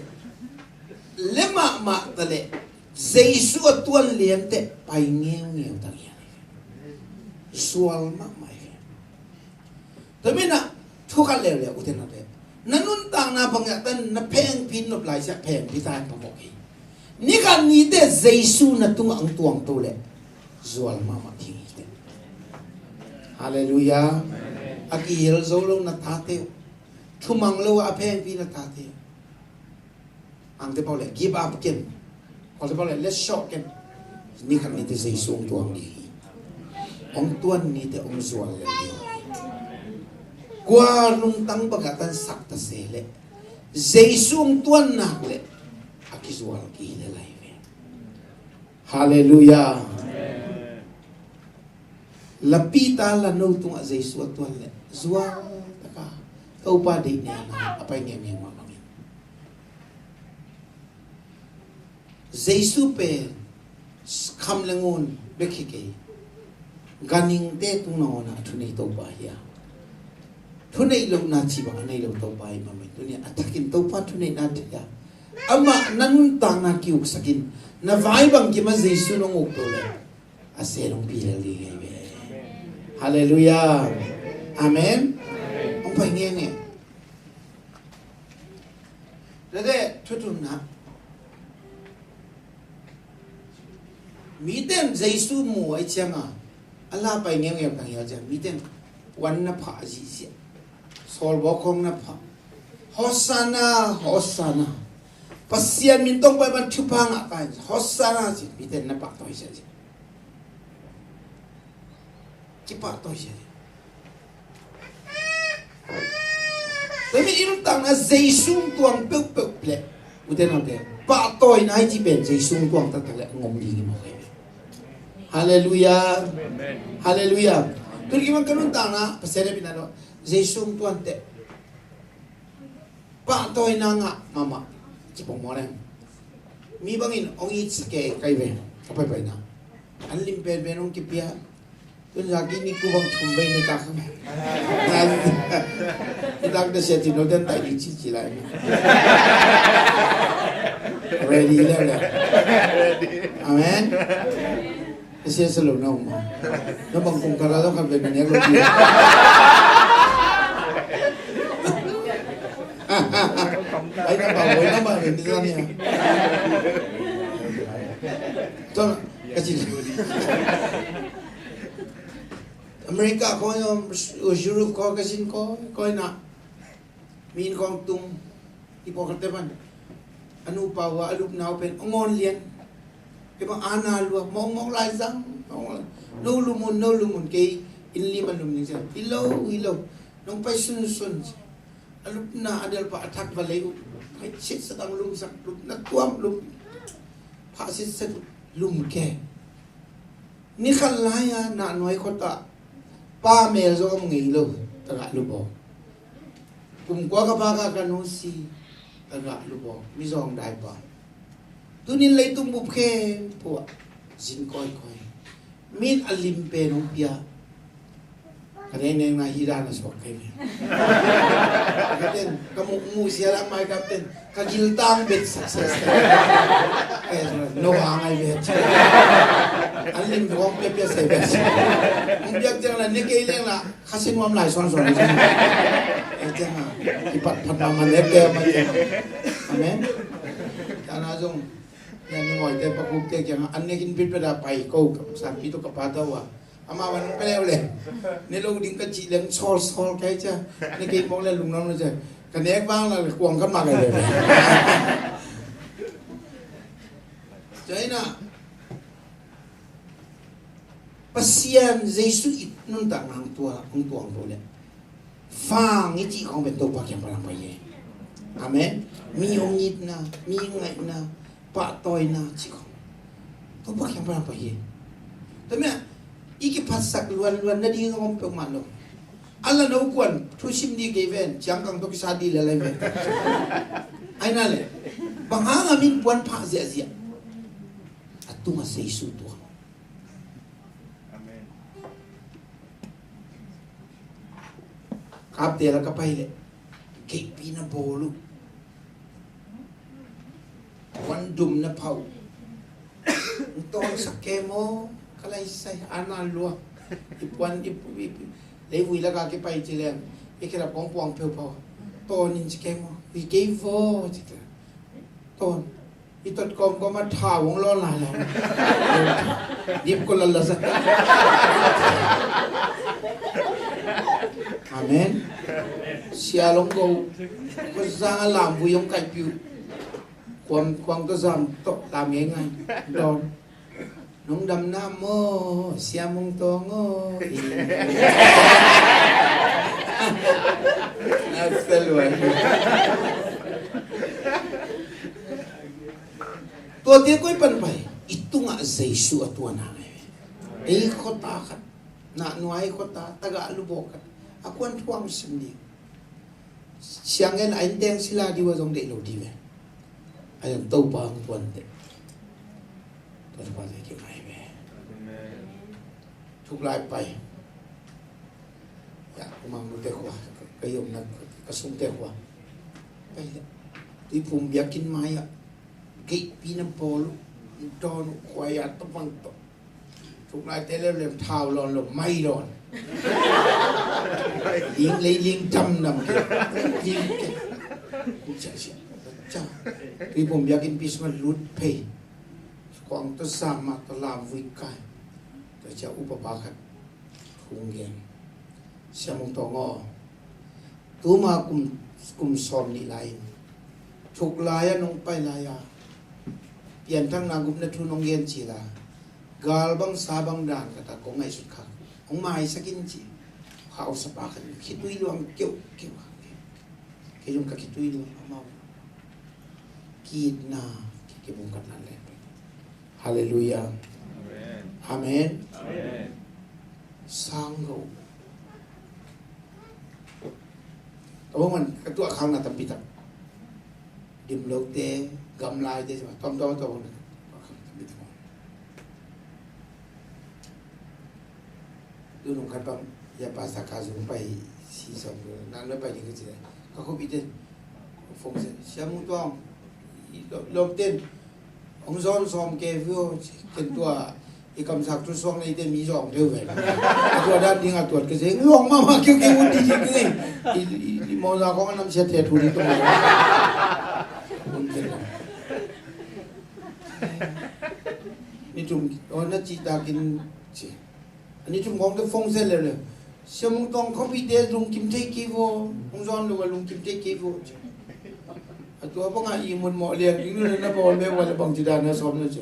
le mahmah ta leh Jesu a tuan lian teh pai ngeungeu ta ngian. Sual mahmah hi. Tua mi-in ah thu khat leuleu u te nau te, na nuntakna bangzah tan na phengphi nop lai ciang phengphi ta in phamawh kei. Ni khat ni teh Jesu na tungah hong tuang to leh zual mahmah ding hi teh. Halleluiah. A kihel zo lo na tate uh, thumang lo a phengphi na tate uh, angte pau leh give up ken. Kawlte pau leh let show ken. Ni khat ni teh Jesu hong tuang ding hi. Hong tuan ni teh hong zual lel ding hi. Kua lungtang bangah tan sak ta se leh Jesu hong tuan nak leh a kizual kihilh lai ve. Halleluiah. La Peter la no tungah Jesu a tuan leh zual taka Topa deihna a pai ngeungeu mah bangin. Jesu pen kham le ngun bek hi kei. Ganhingte tung nangawnah a thunei Topa hi a, thunei lohna cih bang a nei lo Topa hi mah manin tuni a thakin Topa thuneihna thei a, amah na nuntakna ki-uksak in, na vai bangkim ah Jesu nong uk to leh a sen hong pi lel ding hi ve. Halleluiah. Amen. Hong pai ngeungeu. Tua teh thu thumna, mite in Jesu mu ahih ciangin a la pai ngeungeu ta hial ciang, mite in puan na phah zihziah, sawlbaw khawng na phah, Hosanna, Hosanna, Pasian min tawh pai bang thupha ngah ta in, Hosanna ci, mite in na pahtawi ziahziah. Kipahtawi ziahziah. Tua mi i nuntakna Jesu tuang peuhpeuh leh, u te nau te, pahtawina i cih pen Jesu tuang taktak leh a ngom ding hi mawk hi. Halleluiah. Amen. Halleluiah. Tuni kiman ka nuntakna Pasian hehpihna tawh Jesu tuan teh pahtawina ngah mahmah. Ci pongmawk leng mi bangin hong itsak kei kai ve. Ka paipaina an lim penpen hong kipia. Tun zaki ni ku bang thum vei ni tak. Ni tak da sia ti no den tai ni ci ci lai. Ready le le. Amen. Sia salo na uma. Na bang kung kara lo kan vei ni lo ti. Ai na ba wai na ba ni sa ni. Tun ka ci. America khawng, Europe khawng, ka sin khawng, khawng na. Mi inn khawng tung, i pawlkhatte pan a nupa uh a lupna uh pen a ngawn lian. Kei bang ana lua, mawkmawk lai zang, mawkmawk lai. No lum un, no lum un, kei inn lim a lum ding sia. Hi lo, hi lo. Nong pai sunsun. A lupna a delpah a thak va lei uh. Pai sitset ang lumsak, lupna tuam lum. Phah sitset lum kei. Ni khat lai-a Nahnuai khuata pa mel zong om ngei lo, tagah lupawk. Kum kua ka pa ka ka nu si, tagah lupawk, mizawng daipa. Tunin leitung bup khempeuh ah zin kawikawi. Min a lim pen hong pia. Ka neng neng na hi dan a suak kei ve. Ka ten, ka mu, mu sia lam mai ka ten, ka gil tang bet success. Eh, no ha ngai ve. An lim hong pia pia sai bet. Hong pia tiang la, ne kei leng la, kha sin wam lai suan suan. Eh, tiang a, kipat pat ma ma ne kei ma tiang. Amen. Tana zong, yan nungoi te pakuk te kiang, an ne kin bit bit a pai ko, sanpi to ka pa ta wa. Ama wan pe leu le. Ne lo ding ka ci leng sol sol kai cha. Ne kei mong le lung nam le cha. Ka nek vang la kuang kan ma kai le. China. Pasian Jesu i nuntak nang tua, hong tuang lo le. Fang i cih khong pen Topa kiang palang pai hi. Amen. Mi hong itna, mi ngaihna, pahtawina cih khong Topa kiang palang pai hi. Tua mia, i kiphatsak luan luan na ding hong peuhmah lo. Ala no kuan, thusim di kei ven, ciangkang to kisa di le lai ven. Ai na le, bang hang a min puan phah ziahziah. A tung a Jesu tua. Amen. Kapte la ka pai le. Keihpi na bawl uh. Wan dum na phau. Tawng sak ke maw. Ka lai sai ana lua. I puan i pu i pu. Leivui la ka kipai ci leng. I khelap kong puang pheu phau. Tawn in ci ke maw. Ui kei vaw ci te. Tawn. I tot kawmkawm a thau hong lawn lai lai. Dip ko lal la sa. Amen. Sia long ko. Ko zang a lam vui hong kai piu. Kuam kuang to zam to lam ngai ngai. Don. Nong dam na mo, sia mong tong o. Na sa luan. Tuate koi pan pai, i tungah Jesu a tuan hang ei. Ei khota khat, na nuai khota, taga lubok khat. A kuan thuang sim ding. Siang en a in teng sila diu a zong deih lo diu e. A yang Topa ang tuan deh. Topa deh ki ngai ve. Thuklai pai. Ya, kumang nute khua, ka yom na, ka sungte khua. Pai le. Tuiphum biakinn mai ah. Geihpi na bawl uh. Dawn uh khua ya, tawpang tawp. Thuklai te leuleu thau lawn lo, mai lawn. Ling lei ling dam dam ke. Ling ke. Cia, cia. Cia. Tuiphum biakinn pi sung a lut phei. Kuang tawh sam mah tawh lam vui kai. Tua cia upa pa khat. Thu hong gen. Sia Mung Tawng aw. Tuma kum, kum sawm nih lai-in thuklai-ah nong pai lai-a pianthakna gupna thu nong gen cil a, gal bang sa bang dan khat a kong ngaihsut kha, hong maisak in ci. Hausapa khat khitui luang keuhkeuh a, kei zong ka khitui luang amau. Ki-itna, ki, kibungkatna leh. Halleluiah. Amen. Amen. Amen. Sang lo. Ka bang man, ka tuah khakna tampi tak. Dim lote, gamlaite, tuamtuam, tuamtuam. Tunung khat bang, ya pastor ka zung pai, si sawm, nan pai ding ka ci. Ka khuapite, phone se, Sia Mung Tuang, i lo, lo ten, hong zawn sawm ke view, ken tua, i kamsak thu suang nei te mi zawng theu ve. A tua dan ding a tuat ka ci, zawng mahmah kiukiu un di ci ka ci. I, i, i mawza kong a nam sia the thu di tung. Un ke lo. Ni tum, oh, na ci takin, ci. A ni thum khawng te phone se leuleu. Sia Mung Tawng khuapite lungkim thei kei vaw, hong zawn lo a lungkim thei kei vaw. A tua bangah ihmut mawh lian ding lo na bawl ve ua le bang ci dan a sawm lo ci.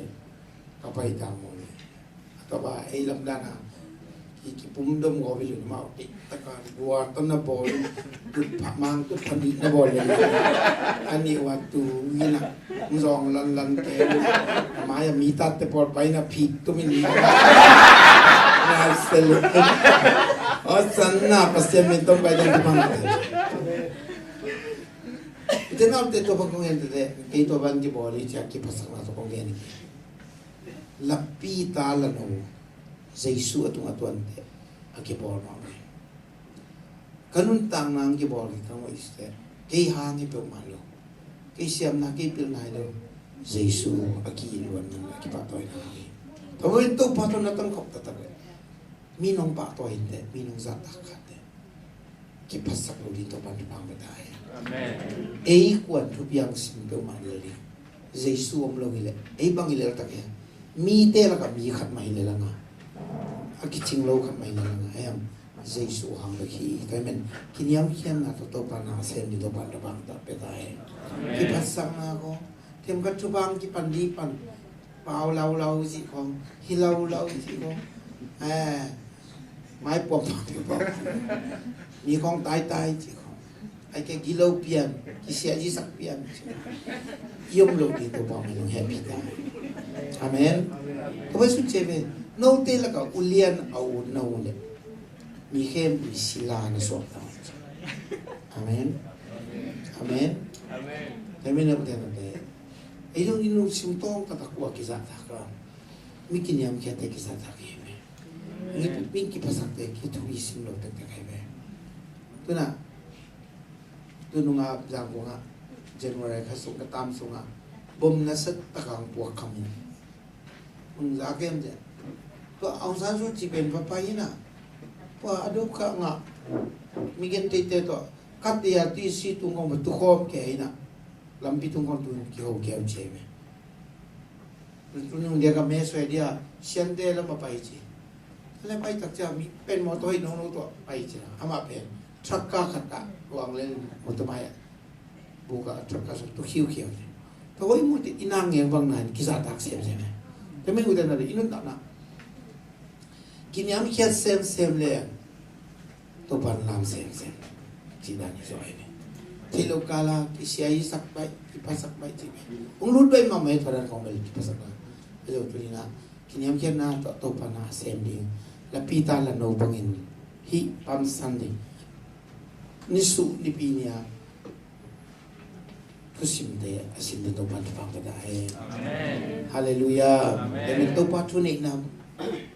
Ka pai ta maw le. A tua ba ei lam dan a. Ki, kipum dom gawp hi lo na mau te. Taka gua tawh na bawl. Tut pha mang tut pha nih na bawl le. A nih ua tu ina. Zawng lanlan te. A mai a mi tat te pawl pai na phit tum in. Na sel. O san na Pasian min tawh pai dan te bang te. Te naute, tua bang kong gen teh, kei tua bang kibawl hi ci-a kiphatsakna tawh kong gen hi. La Peter la no Jesu a tung a tuan teh a kibawl mawk hi. Ka nuntakna hong kibawl hi ka ngaih teh, kei hang hi peuhmah lo. Kei siamna, kei pilna hi lo. Jesu a ki-it luanna, a kipahtawina hi. Tua bang Topa tawh na tangkop taktak leh, mi nong pahtawi in teh, mi nong zahtak khat teh, kiphatsak lo ding Topa'n thupha hong pia ta hi. Amen. Ei kuan thupiang sim peuhmah lel ding. Jesu om lo hileh ei bang hi lel tak hi a, mite lakah mi khat mah hi lel a nga, a kicing lo khat mah hi lel a nga, ei, Jesu hang bek hi. Tua ahih manin kiniamkhiatna tawh Topa na sem ding Topa'n thupha hong pia ta hi. Amen. Kiphatsakna khawng, themkhat thupha hong kipan ding pan, pau laulau cih khawng, hi laulau cih khawng, eh, mai puampang puampang, mi khawng taitai cih khawng, ai ke gilo pian, kisiah zisak pian, i om lo ding Topa min hong hehpih ta. Amen. Tua bang sung ci ve, note lakah ulian a ut na uh leh, mi khempeuh sila na suak ta. Amen. Amen. Amen. Amen. Ei dong i lungsim tawng taktak uh a kizahtak a, mi kiniamkhiatte kizahtak hi ve. Mi, mi kiphasakte kithupi sim lo tektek hi ve. Tu-in ah, tu nung ah Zangkong ah January kha sung ka tam sungah bom nasia tak a hong puak kham hi. Hong za kem cia. Tua Aung San Suu Kyi pen papa hi na. Tua a duk kha ngah, mi gen teitei tua, khat dia ti si tung kong va tu khawm kei hi na. Lampi tung kong tu kihou kei uh ci hi ve. Tu nung dia ka me suai dia, Siante lam a pai ci. Le pai tak cia mi pen mawtaw hi nono tua pai ci na. Amah pen truck ka khat ah luang le mawtaw mai ah buk ah truck ka sung tu khiukhiau ci. Tua hoih mu te i nang ngeng bang na in kizahtak semsem e. Tua mi mu te na le i nuntakna kiniamkhiat semsem le Topa'n lam semsem. Ci dan hi zaw hi ve. Theih loh kal a kisia hisak baih, kiphasak baih ci baih. Hong lut baih mahmah hi, tua dan khawng bel kiphasak baih. Hi zaw tuni-in ah kiniamkhiatna tawh Topa na sem ding. La Peter la no bangin hih Palm Sunday, nisuh Nipi ni a thusimte a simte Topa'n thupha hong pia ta hen. Amen. Halleluiah. Amen. Amen. Topa thuneihna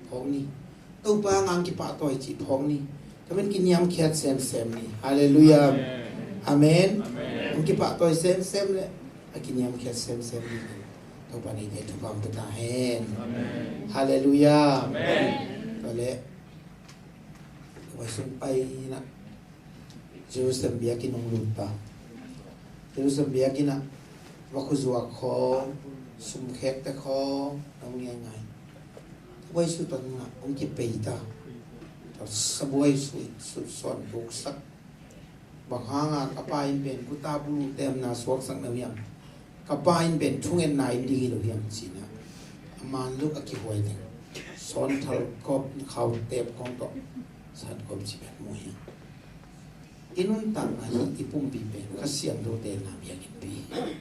phawk ni. Topa hang kipahtawi cih phawk ni. Tua manin kiniamkhiat semsem ni. Halleluiah. Amen. Amen. Amen. Hong kipahtawi semsem le a kiniamkhiat semsem ni. Topa'n eite thupha hong pia ta hen. Amen. Halleluiah. Amen. Tua leh, tua sung pai na. Jerusalem biakinn hong lut ta. Jerusalem biakinn ah vakhu zuak khawng, sumkhekte khawng hong ngeingei. Tua buai sut ta, hong kipei ta. Tua sabuai sut, sut sawn buksak. Bang hanga ka pa in pen guta bulu temna suaksak na uh hiam? Ka pa in pen thungetna in ding hi lo hiam ci-in ah, a man lo a kihuai teng sawnthal kawp, khau tep khawng tawh satkawp ci pen mu hi. I nuntakna hi, i pumpi pen Kha Siangtho tenna biakinnpi hi.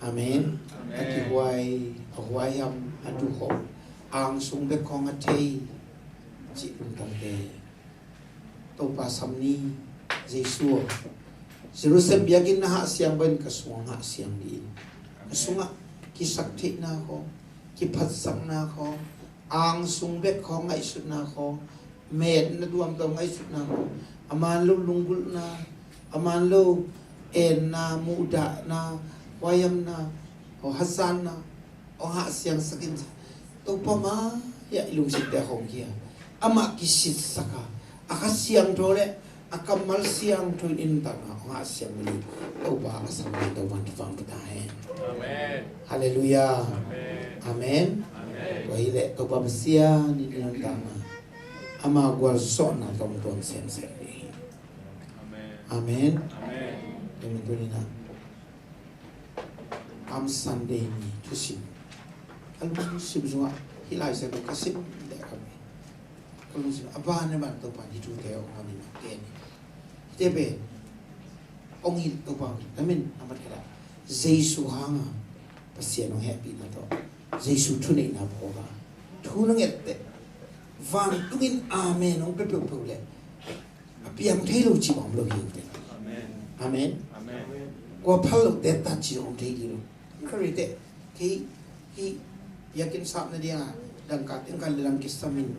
Amen. Amen. A kihuai, a huaihamh, a duhkhawm, angsung bek khawng a thei cih lungtangte Topa sam ni. Jesu aw, Jerusalem biakinn na hahsiang bangin ka sungah hong hahsiang dih in. Ka sungah kisaktheihna khawng, kiphatsakna khawng, angsung bek khawng ngaihsutna khawng, metna duamtuam ngaihsutna khawng, a man lo lunggulhna, a man lo enna, muhdahna, huaihamna, hasanna hong hahsiangsak in. Topa mai-ah i lungsimte a khawng kia, amah kisitsak a, a Kha Siangtho le a kammal siangtho in i nuntakna hong hahsiang ni. Topa a sam ni, Topa'n thupha hong pia ta hen. Amen. Halleluiah. Amen. Amen. Amen. Tua hileh Topa Pasian in i nuntakna ama gualzawhna tawh hong tuam semsem dih hi. Amen. Amen. Amen. Amen. Tuni-in ah Palm Sunday ni thusim ka lungsim sungah, hih Lai Siangtho ka sim leh ka, ka lungsim a ban a ban Topa ni thute hong hon in hong gen hi. Hihte pen hong hilh Topa hong hilh. Amen. A mat khat ah Jesu hanga Pasian hong hehpihna tawh, Jesu thuneihna phawk a, thu na nget teh vantung in amen hong pia peuhpeuh leh a piang thei lo cih bang om lo hi uh teh. Amen. Amen. Amen. Kua phal lo te ta ci om thei ding lo. Ka ri te kei hi biakinn sap na ding a dangka teng khat le lang kisam in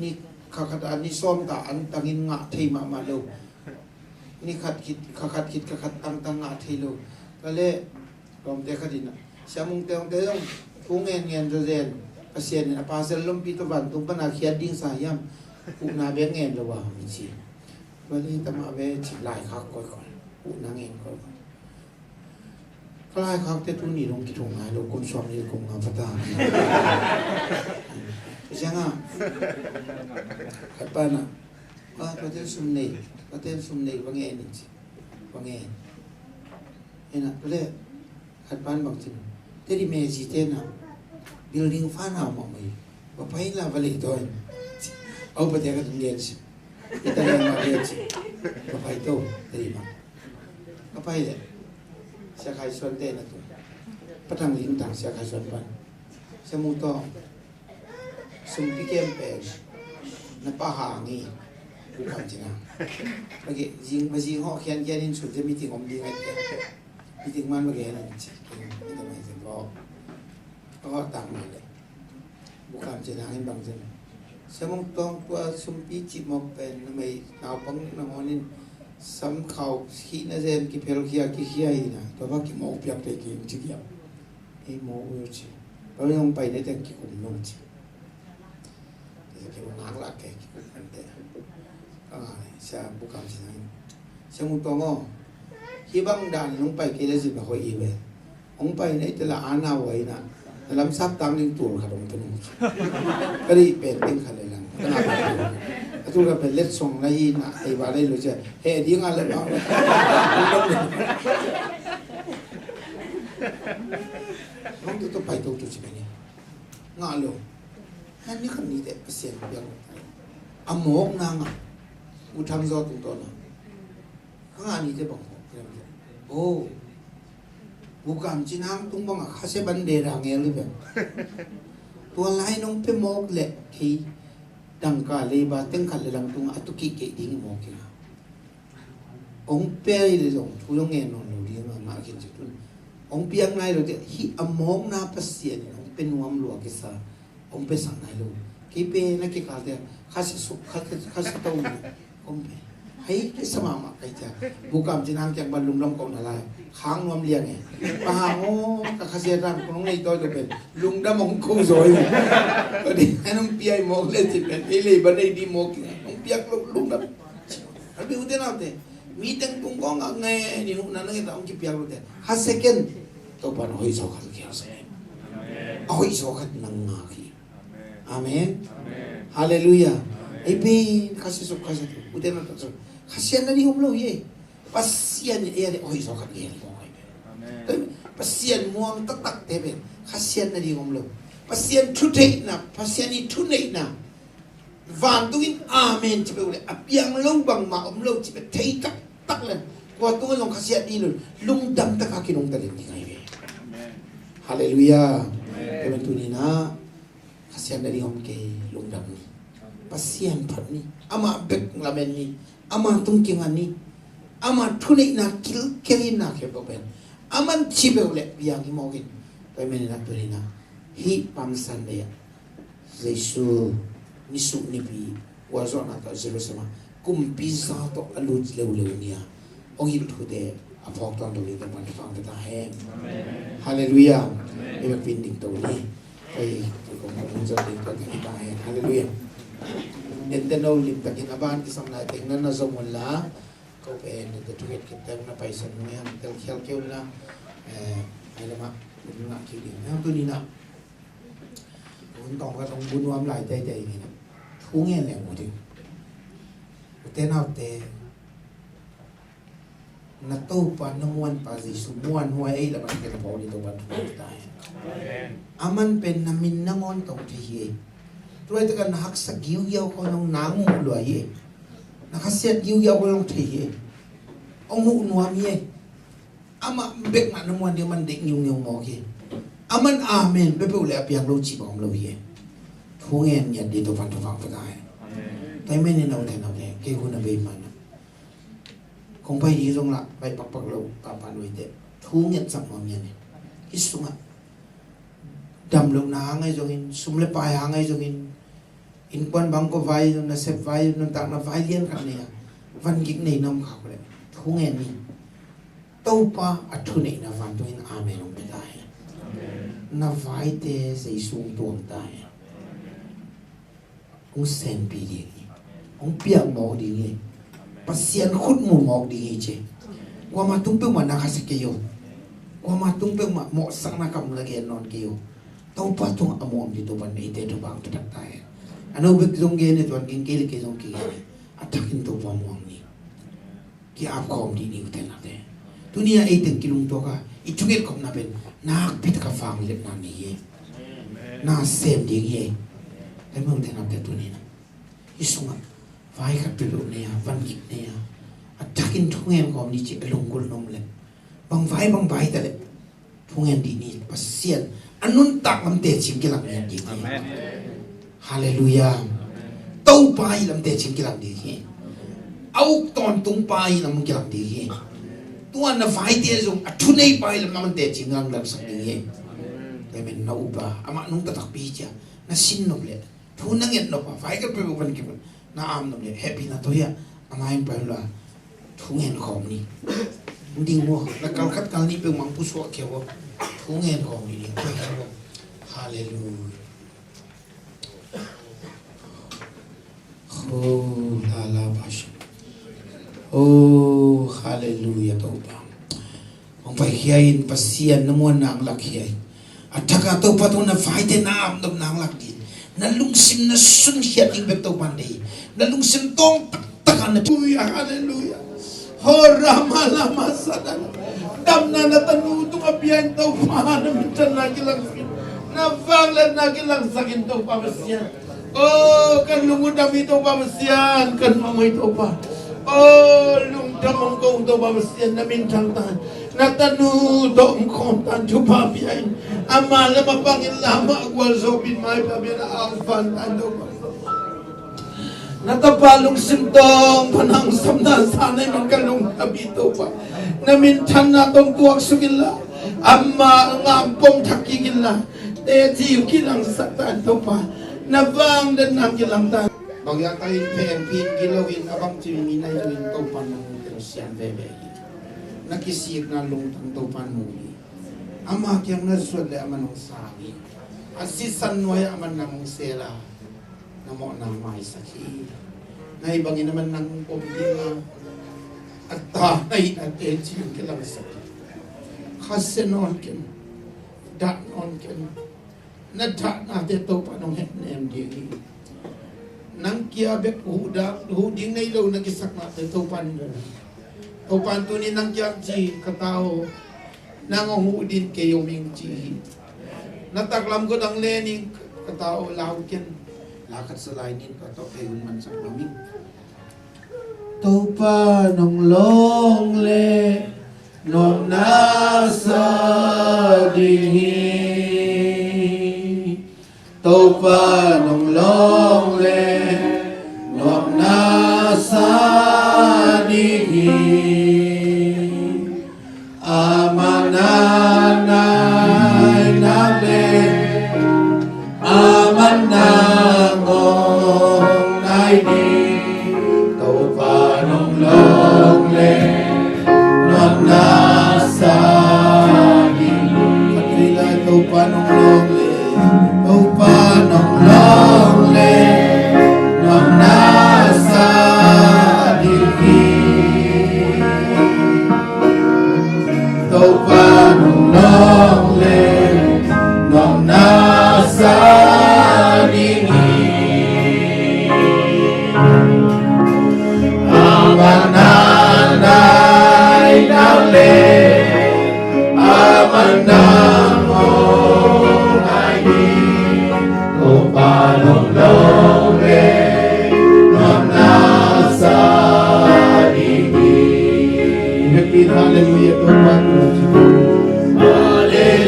ni kha khat a ni sawm ta an tangin ngah thei mahmah lo. Ni khat khit kha khat khit kha khat tang tang ngah thei lo. Ka le lawmte khat in a Sia Mung Teng te zong thu ngen ngen zaw zen Pasian in a pasal lompi tawh vantung pana khiat ding sa hiam? Uhna bek ngen lo a mi ci. Bali tama ve ci lai khak koi koi. Uhna ngen koi koi. Ka lai khak te tu ni dong kithong ngai lo kum suam ni kum nga pata. Siang a khat pana ka tua ten sum nei ka ten sum nei va ngen in ci va ngen. Ena le khat pan bang cin te di me ci te na building fa na ma mai va pai la va le to. Au pa te ka dun ngen ci. Ita le ma le ci va pai to te di ma. Ka pai le Sia Khai Suan te na tu. Patang ling tang Sia Khai Suan pan Sia Mung Tawng sumpi kem pen na pa hang hi. Bukam cina bagi zing ba zing ho khian khian in sun te meeting om ding ai te meeting man bagi na ci. Ita mai te bo ka ho tang mai le Bukam cina in bang cina Sia Mung Tawng tua sumpi ci mok pen na mai naupang na ngonin sam khau khi na zen kiphel khia kikhia hi na tua ba kimok piak te ki ci kiam. Ei mok u ci ba mi hong pai ne teng kikum nung ci. Kikum ngak lak ke kikum kan te. Ka ngai Sia Bukam cina in Sia Mung Tawng aw hi bang dan nung pai kei le zin ba hoih i ve. Hong pai na ite la ana wai na na lam sak tang ding tur khat hong tung. Ka dih pen ding khat le lang ka na pai tu. A tur khat pen let song na hi na ei ba lei lo cia he ding a le bang. Hong tu tu pai tu tu ci pen ni ngah lo. Han ni khat ni te Pasian biang a mawk na ngah u tham zaw tung tawn a. Ka ngah ni te bang hawk piang te. Oh. Bukam cina hang tung bang a khasia ban de da ngel ni bang. Tua lai nong pe mawk le kei dangka le ba teng khat le lang tung a tu kik kei ding mawk kina. Ong pe le zong thu zong ngen non lo ding a ngah khin ci tun. Ong piang nai lo te hi a mawk na Pasian ong pe nuam lua kisa. Ong pe sak nai lo. Kei pe na kikal te khasia suk khasia khasia to ni. Ong pe. Hei kisa mahmah kai cia. Bukam cina hang kiang ban lungdam ko na lai. Khang nuam liang e. Pahang o ka khasia tang kong nei toi lo pen. Lungdam ong ko zoi. Ko di anong piai mawk le cin pen. Ei lei ban ei di mawk. Ong piak lo lungdam. Albi ute naute mi teng tung kong a ngai ni hukna na ngai ta ong kipiak lute ha second. Topa na hoih zaw khat kia sa a hoih zaw khat nang ngak hi. Amen. Halleluiah. Ei pen khasia suk khasia tu ute naute suk khasia na ding om lo hi. Pasian in ei a ding hoih zaw khat kia hi. Pasian muang taktak te pen khasia na ding om lo. Pasian thutheihna Pasian i thuneihna Vantung in amen ci peuh le a piang lo bangmah om lo ci peuh thei taktak le kua tung a zong khasiat dih lo lungdam taka kinungta den ding ahi ve. Halleluiah. Amen. Tuninah khasiat na ding om kei lungdam ni. Pasian phat ni. Amah bek lamen ni. Amah tung kinga ni. Amah thuneihna kilkel in na khempeuh pen aman ci peuh le biang hi mawk in. Tua hi meninah tuninah hih Palm Sunday ah Jesu nisuh nipi gualzawhna tawh Jerusalem ah kumpi za tawh a lut leuleu ni-a hong hilh thute a phawk tawntung ding Topa'n thupha hong pia ta hen. Halleluiah. I vekpi in ding to ni. Hei, kong hong zon ding to ni ta hen. Halleluiah. Dente no limtakin a ban kisam lai teng na na zom un la. Ko pen dente thukhet kit teng na paisan nung hiam tel khial keu na. Eh, ai lama, kun ngah kik ding. Hiam tuninah Hun tawng ka tawng bu nuam lai teitei hi. Thu ngen leng uh ding. Ute naute, na Topa na muanpa Jesu muanhuai ei lamah ken pawh ni Topa thu ta hi. Amen. Aman pen na min nangawn tawh thei hi. Tuai taka na haksa giugiau khawng nong na muh lua hi. Na khasiat giugiau khawng nong thei hi. Hong huh nuam hi. Amah bek mah na muan ding, aman deih ngiungeu mawk hi. Aman amen peuhpeuh le a piang lo cih bang om lo hi. Thu ngen ngiat ding Topa'n thupha hong pia ta hen. Tua hi menin a ute naute, kei hun a bei manah Kong pai ding zong lah pai pakpak lo, papa nuai teh thu ngetsak nuam hi a ni. Hih sungah dam lohna hang ahi zongin, sum le pai hang ahi zongin, innkuan bangkua vai, nasep vai, nuntakna vai lian khat nei a, van gik nei na om khak leh thu ngen ni. Topa a thuneihna vantungin amen hong pia ta hen. Na vaite Jesu hong tuang ta hen. Hong senpih ding hi. Hong piak mawk ding hi. Pasian khut mu mawk ding hi ci. Kuama tung peuhmah na khasia kei uh. Kuama tung peuhmah mawhsakna kam na gen nawn kei uh. Topa tungah a muang ding Topa in eite thupha hong pia thak ta hen. A no bek zong gen hi, tuan gen kei le kei zong kigen hi. A thakin Topa muang ni. Ki-ap khawm dih ni, u te nau te. Tuni a ei teng kilungtuak a, i thunget khawmna pen nakpi tak a vang lepna nei hi. Na sem ding hi. Tua ahih manin u te nau te, tuni na hih sungah vai khat peuhpeuh nei a, van gik nei a, a thakin thungen khawm ni ci a lunggulh na om leh, bang vai bang vai ta leh thungen dih ni. Pasian a nuntak lam teci-in kilang ngiat ding hi. Amen. Halleluiah. Topa i lam teci-in kilang ding hi. A uk tawntungpa i lam kilang ding hi. Tua na vaite zong a thuneipa i lam teci-in langdamsak ding hi. Amen. Na upa amah nungta takpi hi cia, na sin nop leh, thu na nget nop a, vai khat peuhpeuh van kipun na, am nop leh, hehpihna tawh hi a, a mai in pai un la, thu ngen khawm ni. Ding maw, na kal khat kal nih peuhmah pusuak khia maw, thu ngen khawm ni ding, pai khia maw. Halleluiah. Oh, la la basha. Oh, halleluiah, Topa. Hong paikhia in, Pasian na muanna hong lakkhia in. A thak a Topa tungah na vaite na ap nopna hong lak ding. Na lungsim na sunkhiat ding bek Topa in deih. Na lungsim tawng taktak a na, halleluiah, halleluiah. Ho rama lama sadala. Damna na tanu tungah pia in Topa, na minthanna kilangsak in. Na vangliatna kilangsak in Topa Pasian. Oh, kan lung uh dam hi Topa Pasian, kan mang uh hi Topa. Oh, lungdam hong ko Topa Pasian, na min thang ta in. Na tanu tawh hong khawm ta in, thupha pia in. Amah lam a pang in la, amah gualzo pin mai pia pia na a van ta in Topa. Na tapa lungsim tawng pan hong samna sa na hih man kan lungdam hi Topa. Na minthanna tawh hong tuaksuk in la, amah ngam pom thak kik in la. Teci uh kilangsak ta in Topa. Na vangliatna kilang ta in. Bang hiam ta in, phen pin gilo in, a bangci mi na hi lo in Topa nang tel siam veve hi. Na kisikna lungtang Topa nang hi. Ama kiang na zuat leh aman hong sang hi. A sisan nuai-ah aman nang hong sel a, na mawhna maisak hi. Na hih bangin aman nang hong pom ding a, a ta na hihna teci uh kilangsak hi. Khasia nawn ken, dah nawn ken. Na dahnate Topa nong hehnem ding hi. Nang kia bek huh dah, huh ding nei lo na kisaknate Topa in, Topa in tuni nang kiang ci, ka ta aw, nang hong huh ding kei om ing ci hi. Na taklam kua dang len ing, ka ta aw, lau ken. La khat sa lai ning, ka tawh kei hun mansak nuam ing. Topa nong lawng leh nuamna sa ding hi. Topa nong lawng leh nuamna sa ding hi. Amah na nai nak leh, amah nang hong nai ding. Topa nong lawng leh nuamna sa ding. Khat vei lai, Topa nong lawng leh, Topa nong lawng leh nuamna sa ding hi. Topa nong lawng leh nuamna sa ding hi. Amah na nai nak leh, amah nang hong nai ding. Topa nong lawng leh nuamna sa ding hi. Hallelujah, Topa. Hallelujah.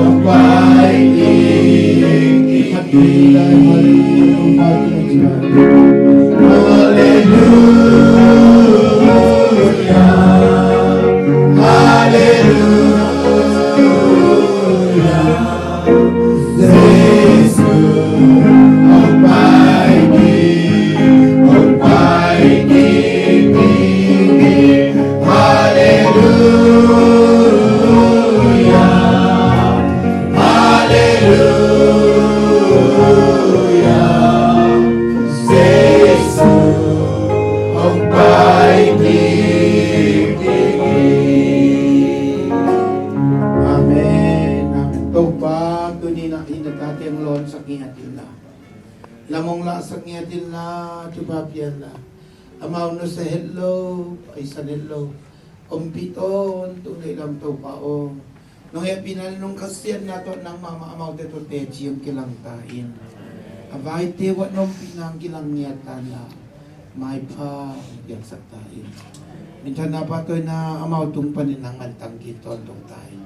Amen. Amen. Topa, tuni-in ah hih na tate hong lawnsak ngiat inla, lam hong lahsak ngiat inla, thupha pia inla, amau nusia het lo, paisan het lo, ompih tawntung na hi lam, Topa aw. Nong hehpihna le nong khasiatna tawh nangmah mah amaute tawh teci hong kilang ta in. A vaite uah na ompihna hong kilang ngiat ta inla, maipha hong piaksak ta in. Minthanna, pahtawina amau tung panin nangman tangki tawntung ta in.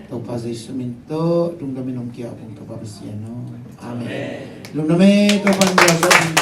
Topa Jesu min tawh lungdamin hong ki-ap ung, Topa Pasian aw. Amen. Lungdam e, Topa in